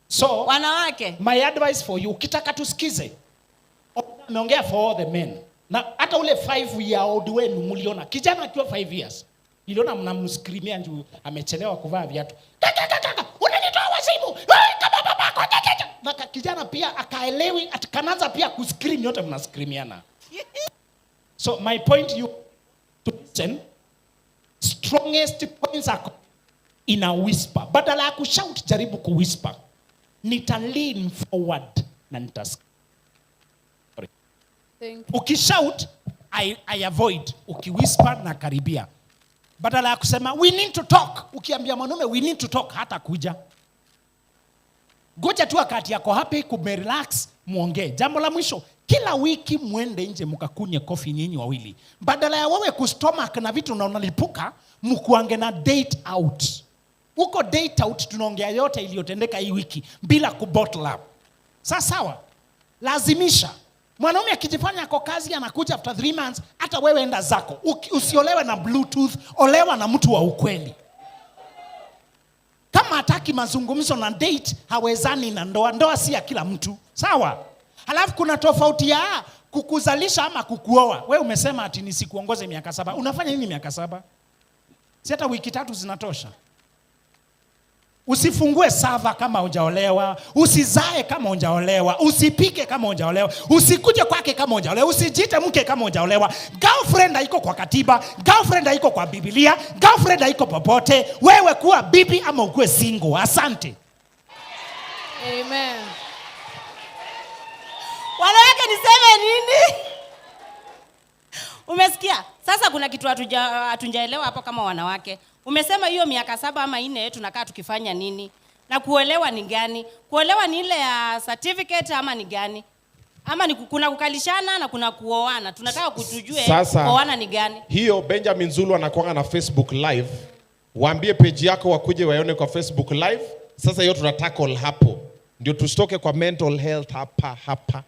[SPEAKER 1] So
[SPEAKER 6] wanawake,
[SPEAKER 1] my advice for you, ukitaka tusikize. Ameongea for all the men. Na hata ule 5 year old wenu mliona kijana akiwa 5 years. Niliona mnamskrimia juu amechelewa kuvaa viatu. Kaka, kaka, kaka, unanitoa wazimu. Wewe kama babako, kaka, kaka. Na kijana pia akaelewi, kanaanza pia kuscream, yote mnascreamiana. So my point you to listen, strongest points are in a whisper. Badala ya kushout, jaribu kuwhisper. Nita lean forward na nita sorry.
[SPEAKER 9] Thank you.
[SPEAKER 1] Ukishout, I avoid. Ukiwhisper na karibia. Badala ya kusema we need to talk, ukiambia mwanaume we need to talk hata kuja. Ngoja tu wakati yako happy kumerelax muongee. Jambo la mwisho, kila wiki muende nje mkakunye coffee nyinyi wawili. Badala ya wewe kustomach na vitu na unalipuka, mkuange na date out. Huko date out tunaongea yote iliyotendeka hii wiki bila kubottle up. Sasa sawa? Lazimisha. Mwanaume akijifanya ako kazi anakuja after 3 months, hata wewe enda zako. Usiolewe na bluetooth, olewa na mtu wa ukweli. Kama hataki mazungumzo na date, hawezani na ndoa. Ndoa si ya kila mtu. Sawa? Halafu kuna tofauti ya kukuzalisha ama kukuoa. Wewe umesema ati nisikuongoze miaka 7. Unafanya nini miaka 7? Si hata wiki 3 zinatosha. Usifungue server kama hujaolewa, usizae kama hujaolewa, usipike kama hujaolewa, usikuje kwake kama hujaolewa, usijiite mke kama hujaolewa. Girlfriend haiko kwa katiba, girlfriend haiko kwa Biblia, girlfriend haiko popote. Wewe kuwa bibi ama ukuwe single. Asante.
[SPEAKER 9] Amen.
[SPEAKER 6] Wanawake, niseme nini? Umesikia? Sasa kuna kitu hatujaelewa hapo kama wanawake. Umesema hiyo miaka 7 ama 4 tunakaa tukifanya nini? Na kuolewa ni gani? Kuolewa ni ile ya certificate ama ni gani? Ama ni kuna kukalishana na kuna kuoana. Tunataka kutujue
[SPEAKER 7] Sasa,
[SPEAKER 6] kuoana ni gani?
[SPEAKER 7] Hiyo Benjamin Zulu anakuanga na Facebook Live. Waambie page yako wakuje waone kwa Facebook Live. Sasa hiyo tuna tackle hapo. Ndio tusitoke kwa mental health hapa hapa.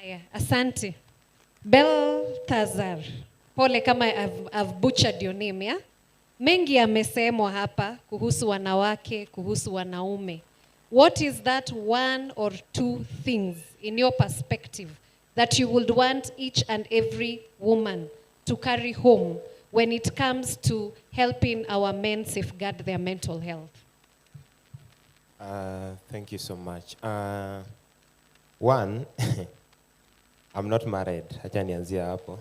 [SPEAKER 9] Aya, asante. Belthazar. Pole kama I've butchered your name, yeah? Mengi yamesemwa hapa kuhusu wanawake, kuhusu wanaume. What is that one or two things in your perspective that you would want each and every woman to carry home when it comes to helping our men safeguard their mental health?
[SPEAKER 2] Thank you so much. One, I'm not married. Acha nianzie hapo.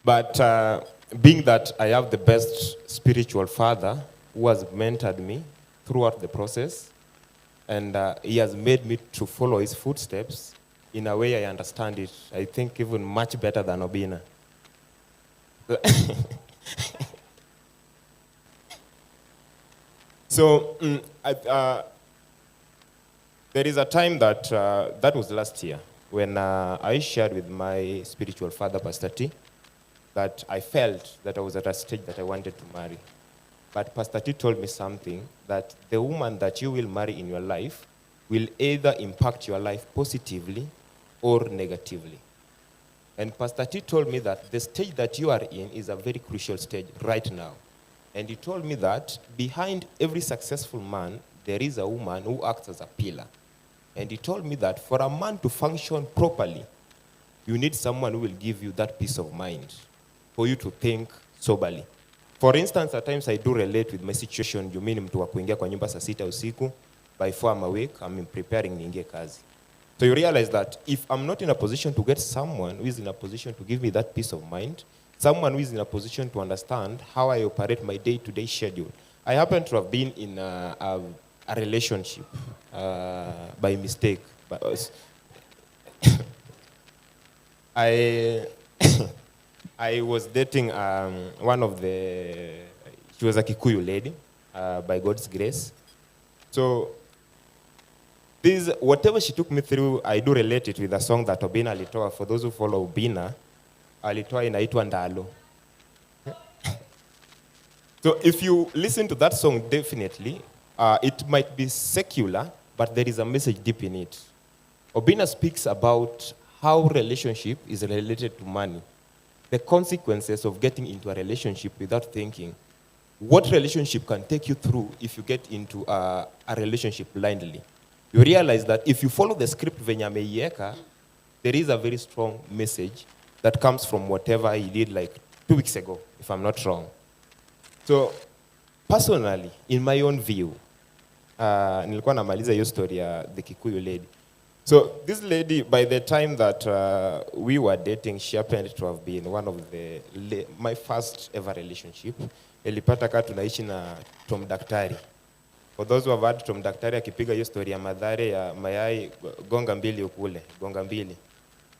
[SPEAKER 2] But being that I have the best spiritual father who has mentored me throughout the process, and he has made me to follow his footsteps in a way I understand it, I think even much better than Obina. So there is a time that was last year, when I shared with my spiritual father, Pastor T, that I felt that I was at a stage that I wanted to marry. But Pastor T told me something, that the woman that you will marry in your life will either impact your life positively or negatively. And Pastor T told me that the stage that you are in is a very crucial stage right now. And he told me that behind every successful man, there is a woman who acts as a pillar. And he told me that for a man to function properly, you need someone who will give you that peace of mind for you to think soberly. For instance, at times I do relate with my situation. You mean mtu wa kuingia kwa nyumba saa 6 usiku, by 4 I'm awake, I'm preparing niingie kazi. So you realize that if I'm not in a position to get someone who is in a position to give me that peace of mind, someone who is in a position to understand how I operate my day-to-day schedule. I happen to have been in a relationship by mistake. But I was dating one of the, she was a Kikuyu lady, by God's grace. So this, whatever she took me through, I do relate it with a song that Obina alitoa. For those who follow Obina, alitoa inaitwa Ndalo. So if you listen to that song, definitely, it might be secular, but there is a message deep in it. Obina speaks about how relationship is related to money, the consequences of getting into a relationship without thinking, what relationship can take you through if you get into a relationship blindly. You realize that if you follow the script venye ameiweka, there is a very strong message that comes from whatever he did like 2 weeks ago, if I'm not wrong. So personally, in my own view, nilikuwa namaliza hiyo story ya the Kikuyu lady. So this lady, by the time that we were dating, she happened to have been one of the my first ever relationship. Ilipata kaa tunaishi na Tom Daktari. For those who have heard Tom Daktari akipiga hiyo story ya Mathare ya mayai, gonga mbili ukule, gonga mbili.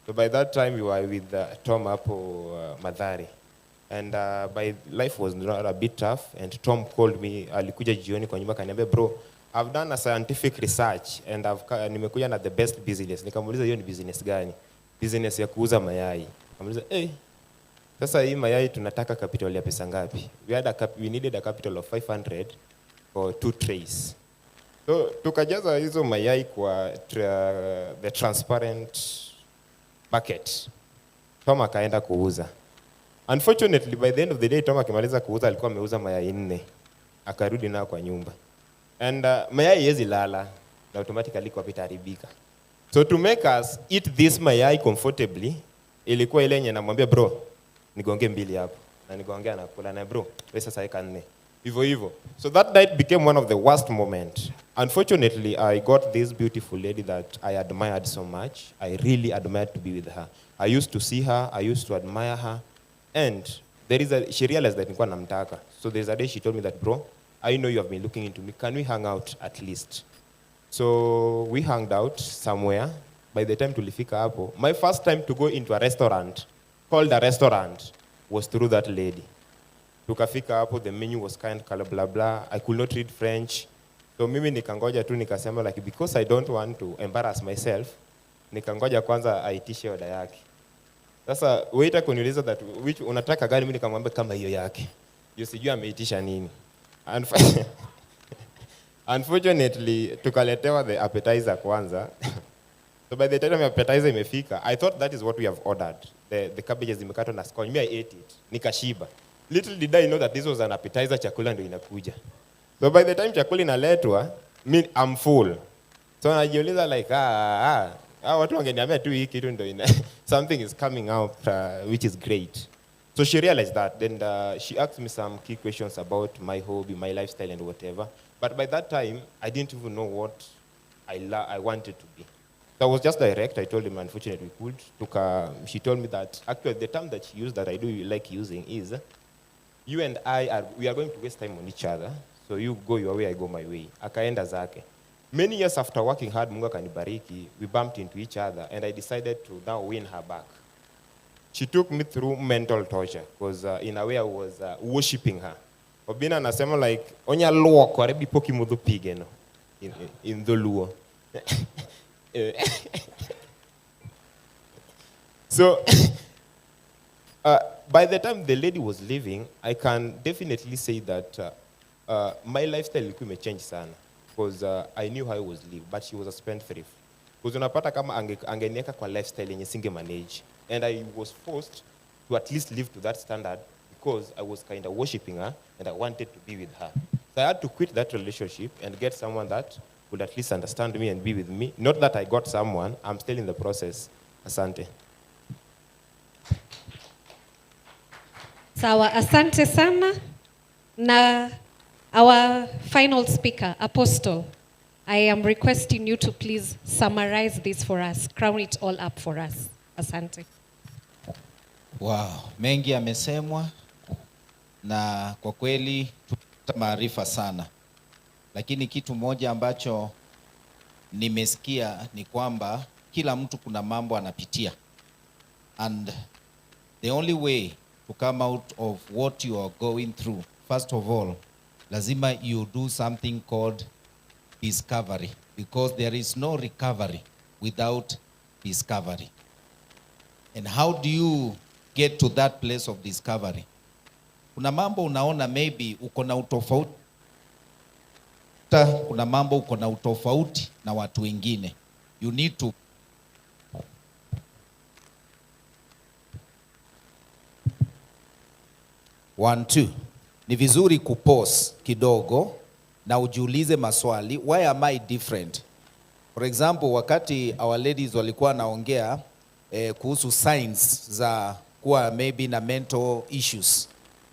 [SPEAKER 2] So by that time we were with Tom hapo Mathare. And my life was not a bit tough, and Tom called me, alikuja jioni kwa nyumba akaniambia, bro, I've done a scientific research and nimekuja na the best business. Nikamuuliza hiyo ni business gani? Business ya kuuza mayai. Nikamuuliza, hey, sasa hii mayai tunataka capital ya pesa ngapi? We needed a capital of 500 for 2 trays. So tukajaza hizo mayai kwa the transparent bucket. Tom akaenda kuuza. Unfortunately, by the end of the day, Tom akimaliza kuuza alikuwa ameuza mayai 4. Akarudi nao kwa nyumba. And mayai haiwezi lala na automatically kwa itaharibika. So to make us eat this mayai comfortably, ilikuwa ile yenye namwambia bro, nigonge 2 hapo. Na nigongea na kula na bro, wewe sasa weka 4. Hivyo hivyo. So that night became one of the worst moment. Unfortunately, I got this beautiful lady that I admired so much. I really admired to be with her. I used to see her, I used to admire her. And there is a, she realized that nilikuwa namtaka. So there's a day she told me that, "Bro, I know you have been looking into me. Can we hang out at least?" So we hanged out somewhere. By the time tulifika hapo, my first time to go into a restaurant, called a restaurant, was through that lady. Tukafika hapo, the menu was kind color, blah blah. I could not read French. So mimi nikangoja tu, nikasema like, because I don't want to embarrass myself, nikangoja kwanza aitishe order yake. Sasa waiter kuniuliza that, "Which unataka gani?" Mimi nikamwambia kama hiyo yake. Juu sijui ameitisha nini. Unfortunately, tukaletewa the appetizer kwanza. So by the time appetizer imefika, I thought that is what we have ordered. The cabbages zimekatwa na scotch. Me, I ate it. Nikashiba. Little did I know that this was an appetizer, chakula ndio inakuja. So by the time chakula inaletwa, me, I'm full. So najiuliza like, ah, watu wangeniambia tu hii kitu ndio ina something is coming out which is great. So she realized that. Then she asked me some key questions about my hobby, my lifestyle, and whatever. But by that time, I didn't even know what I wanted to be. So I was just direct. I told him, unfortunately, we could. She told me that actually the term that she used that I do like using is, "You and I are, we are going to waste time on each other. So you go your way, I go my way." Akaenda zake. Many years after working hard, Mungu akanibariki, we bumped into each other, and I decided to now win her back. She took me through mental torture because in a way I was worshipping her. Obina anasema like, onya luokore before kimodho pigeno in Dholuo. So by the time the lady was leaving, I can definitely say that my lifestyle ilikuwa imechange sana because I knew how I was live, but she was a spendthrift. Because unapata kama angeniweka kwa lifestyle yenye singe manage, and I was forced to at least live to that standard because I was kind of worshiping her and I wanted to be with her. So I had to quit that relationship and get someone that would at least understand me and be with me. Not that I got someone, I'm still in the process. Asante.
[SPEAKER 9] Sawa, asante sana. Na our final speaker, Apostle, I am requesting you to please summarize this for us, crown it all up for us. Asante.
[SPEAKER 5] Wow, mengi yamesemwa na kwa kweli tumepata maarifa sana, lakini kitu moja ambacho nimesikia ni kwamba kila mtu kuna mambo anapitia, and the only way to come out of what you are going through, first of all, lazima you do something called discovery, because there is no recovery without discovery. And how do you get to that place of discovery? Kuna mambo unaona maybe uko na utofauti, kuna mambo uko na utofauti na watu wengine. You need to One, two. Ni vizuri kupause kidogo na ujiulize maswali, why am I different? For example, wakati our ladies walikuwa naongea kuhusu signs za kuwa maybe na mental issues.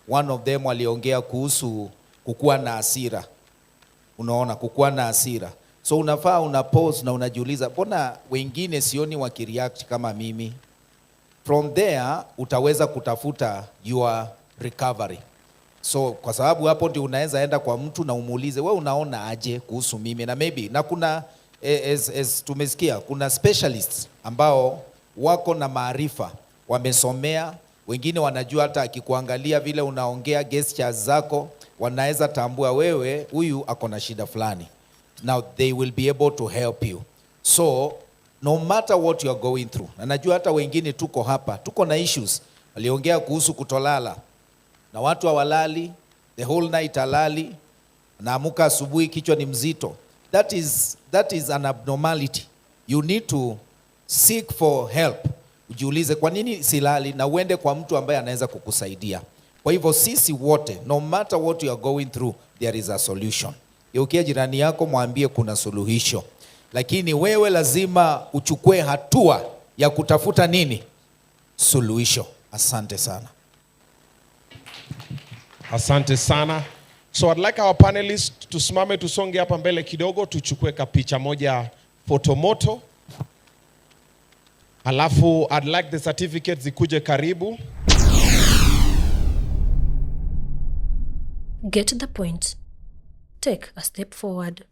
[SPEAKER 5] One of them waliongea kuhusu kukuwa na hasira. Unaona, kukuwa na hasira. So unafaa una pause na unajiuliza, mbona wengine sioni wakireact kama mimi? From there utaweza kutafuta your recovery. So kwa sababu hapo ndio unaweza enda kwa mtu na umuulize, "We unaona aje kuhusu mimi?" Na maybe na kuna as tumesikia kuna specialists ambao wako na maarifa, wamesomea, wengine wanajua hata akikuangalia vile unaongea, gestures zako, wanaweza tambua wewe huyu ako na shida fulani. Now they will be able to help you. So no matter what you are going through, na najua hata wengine tuko hapa, tuko na issues. Waliongea kuhusu kutolala na watu hawalali, the whole night halali, naamuka asubuhi kichwa ni mzito. That is an abnormality. You need to seek for help. Ujiulize kwa nini silali na uende kwa mtu ambaye anaweza kukusaidia. Kwa hivyo sisi wote, no matter what you are going through, there is a solution. Geukia jirani yako mwambie kuna suluhisho. Lakini wewe lazima uchukue hatua ya kutafuta nini? Suluhisho. Asante sana.
[SPEAKER 7] Asante sana. So I'd like our panelists tusimame, tusonge hapa mbele kidogo, tuchukue kapicha moja fotomoto. Halafu I'd like the certificates zikuje karibu.
[SPEAKER 8] Get the point. Take a step forward.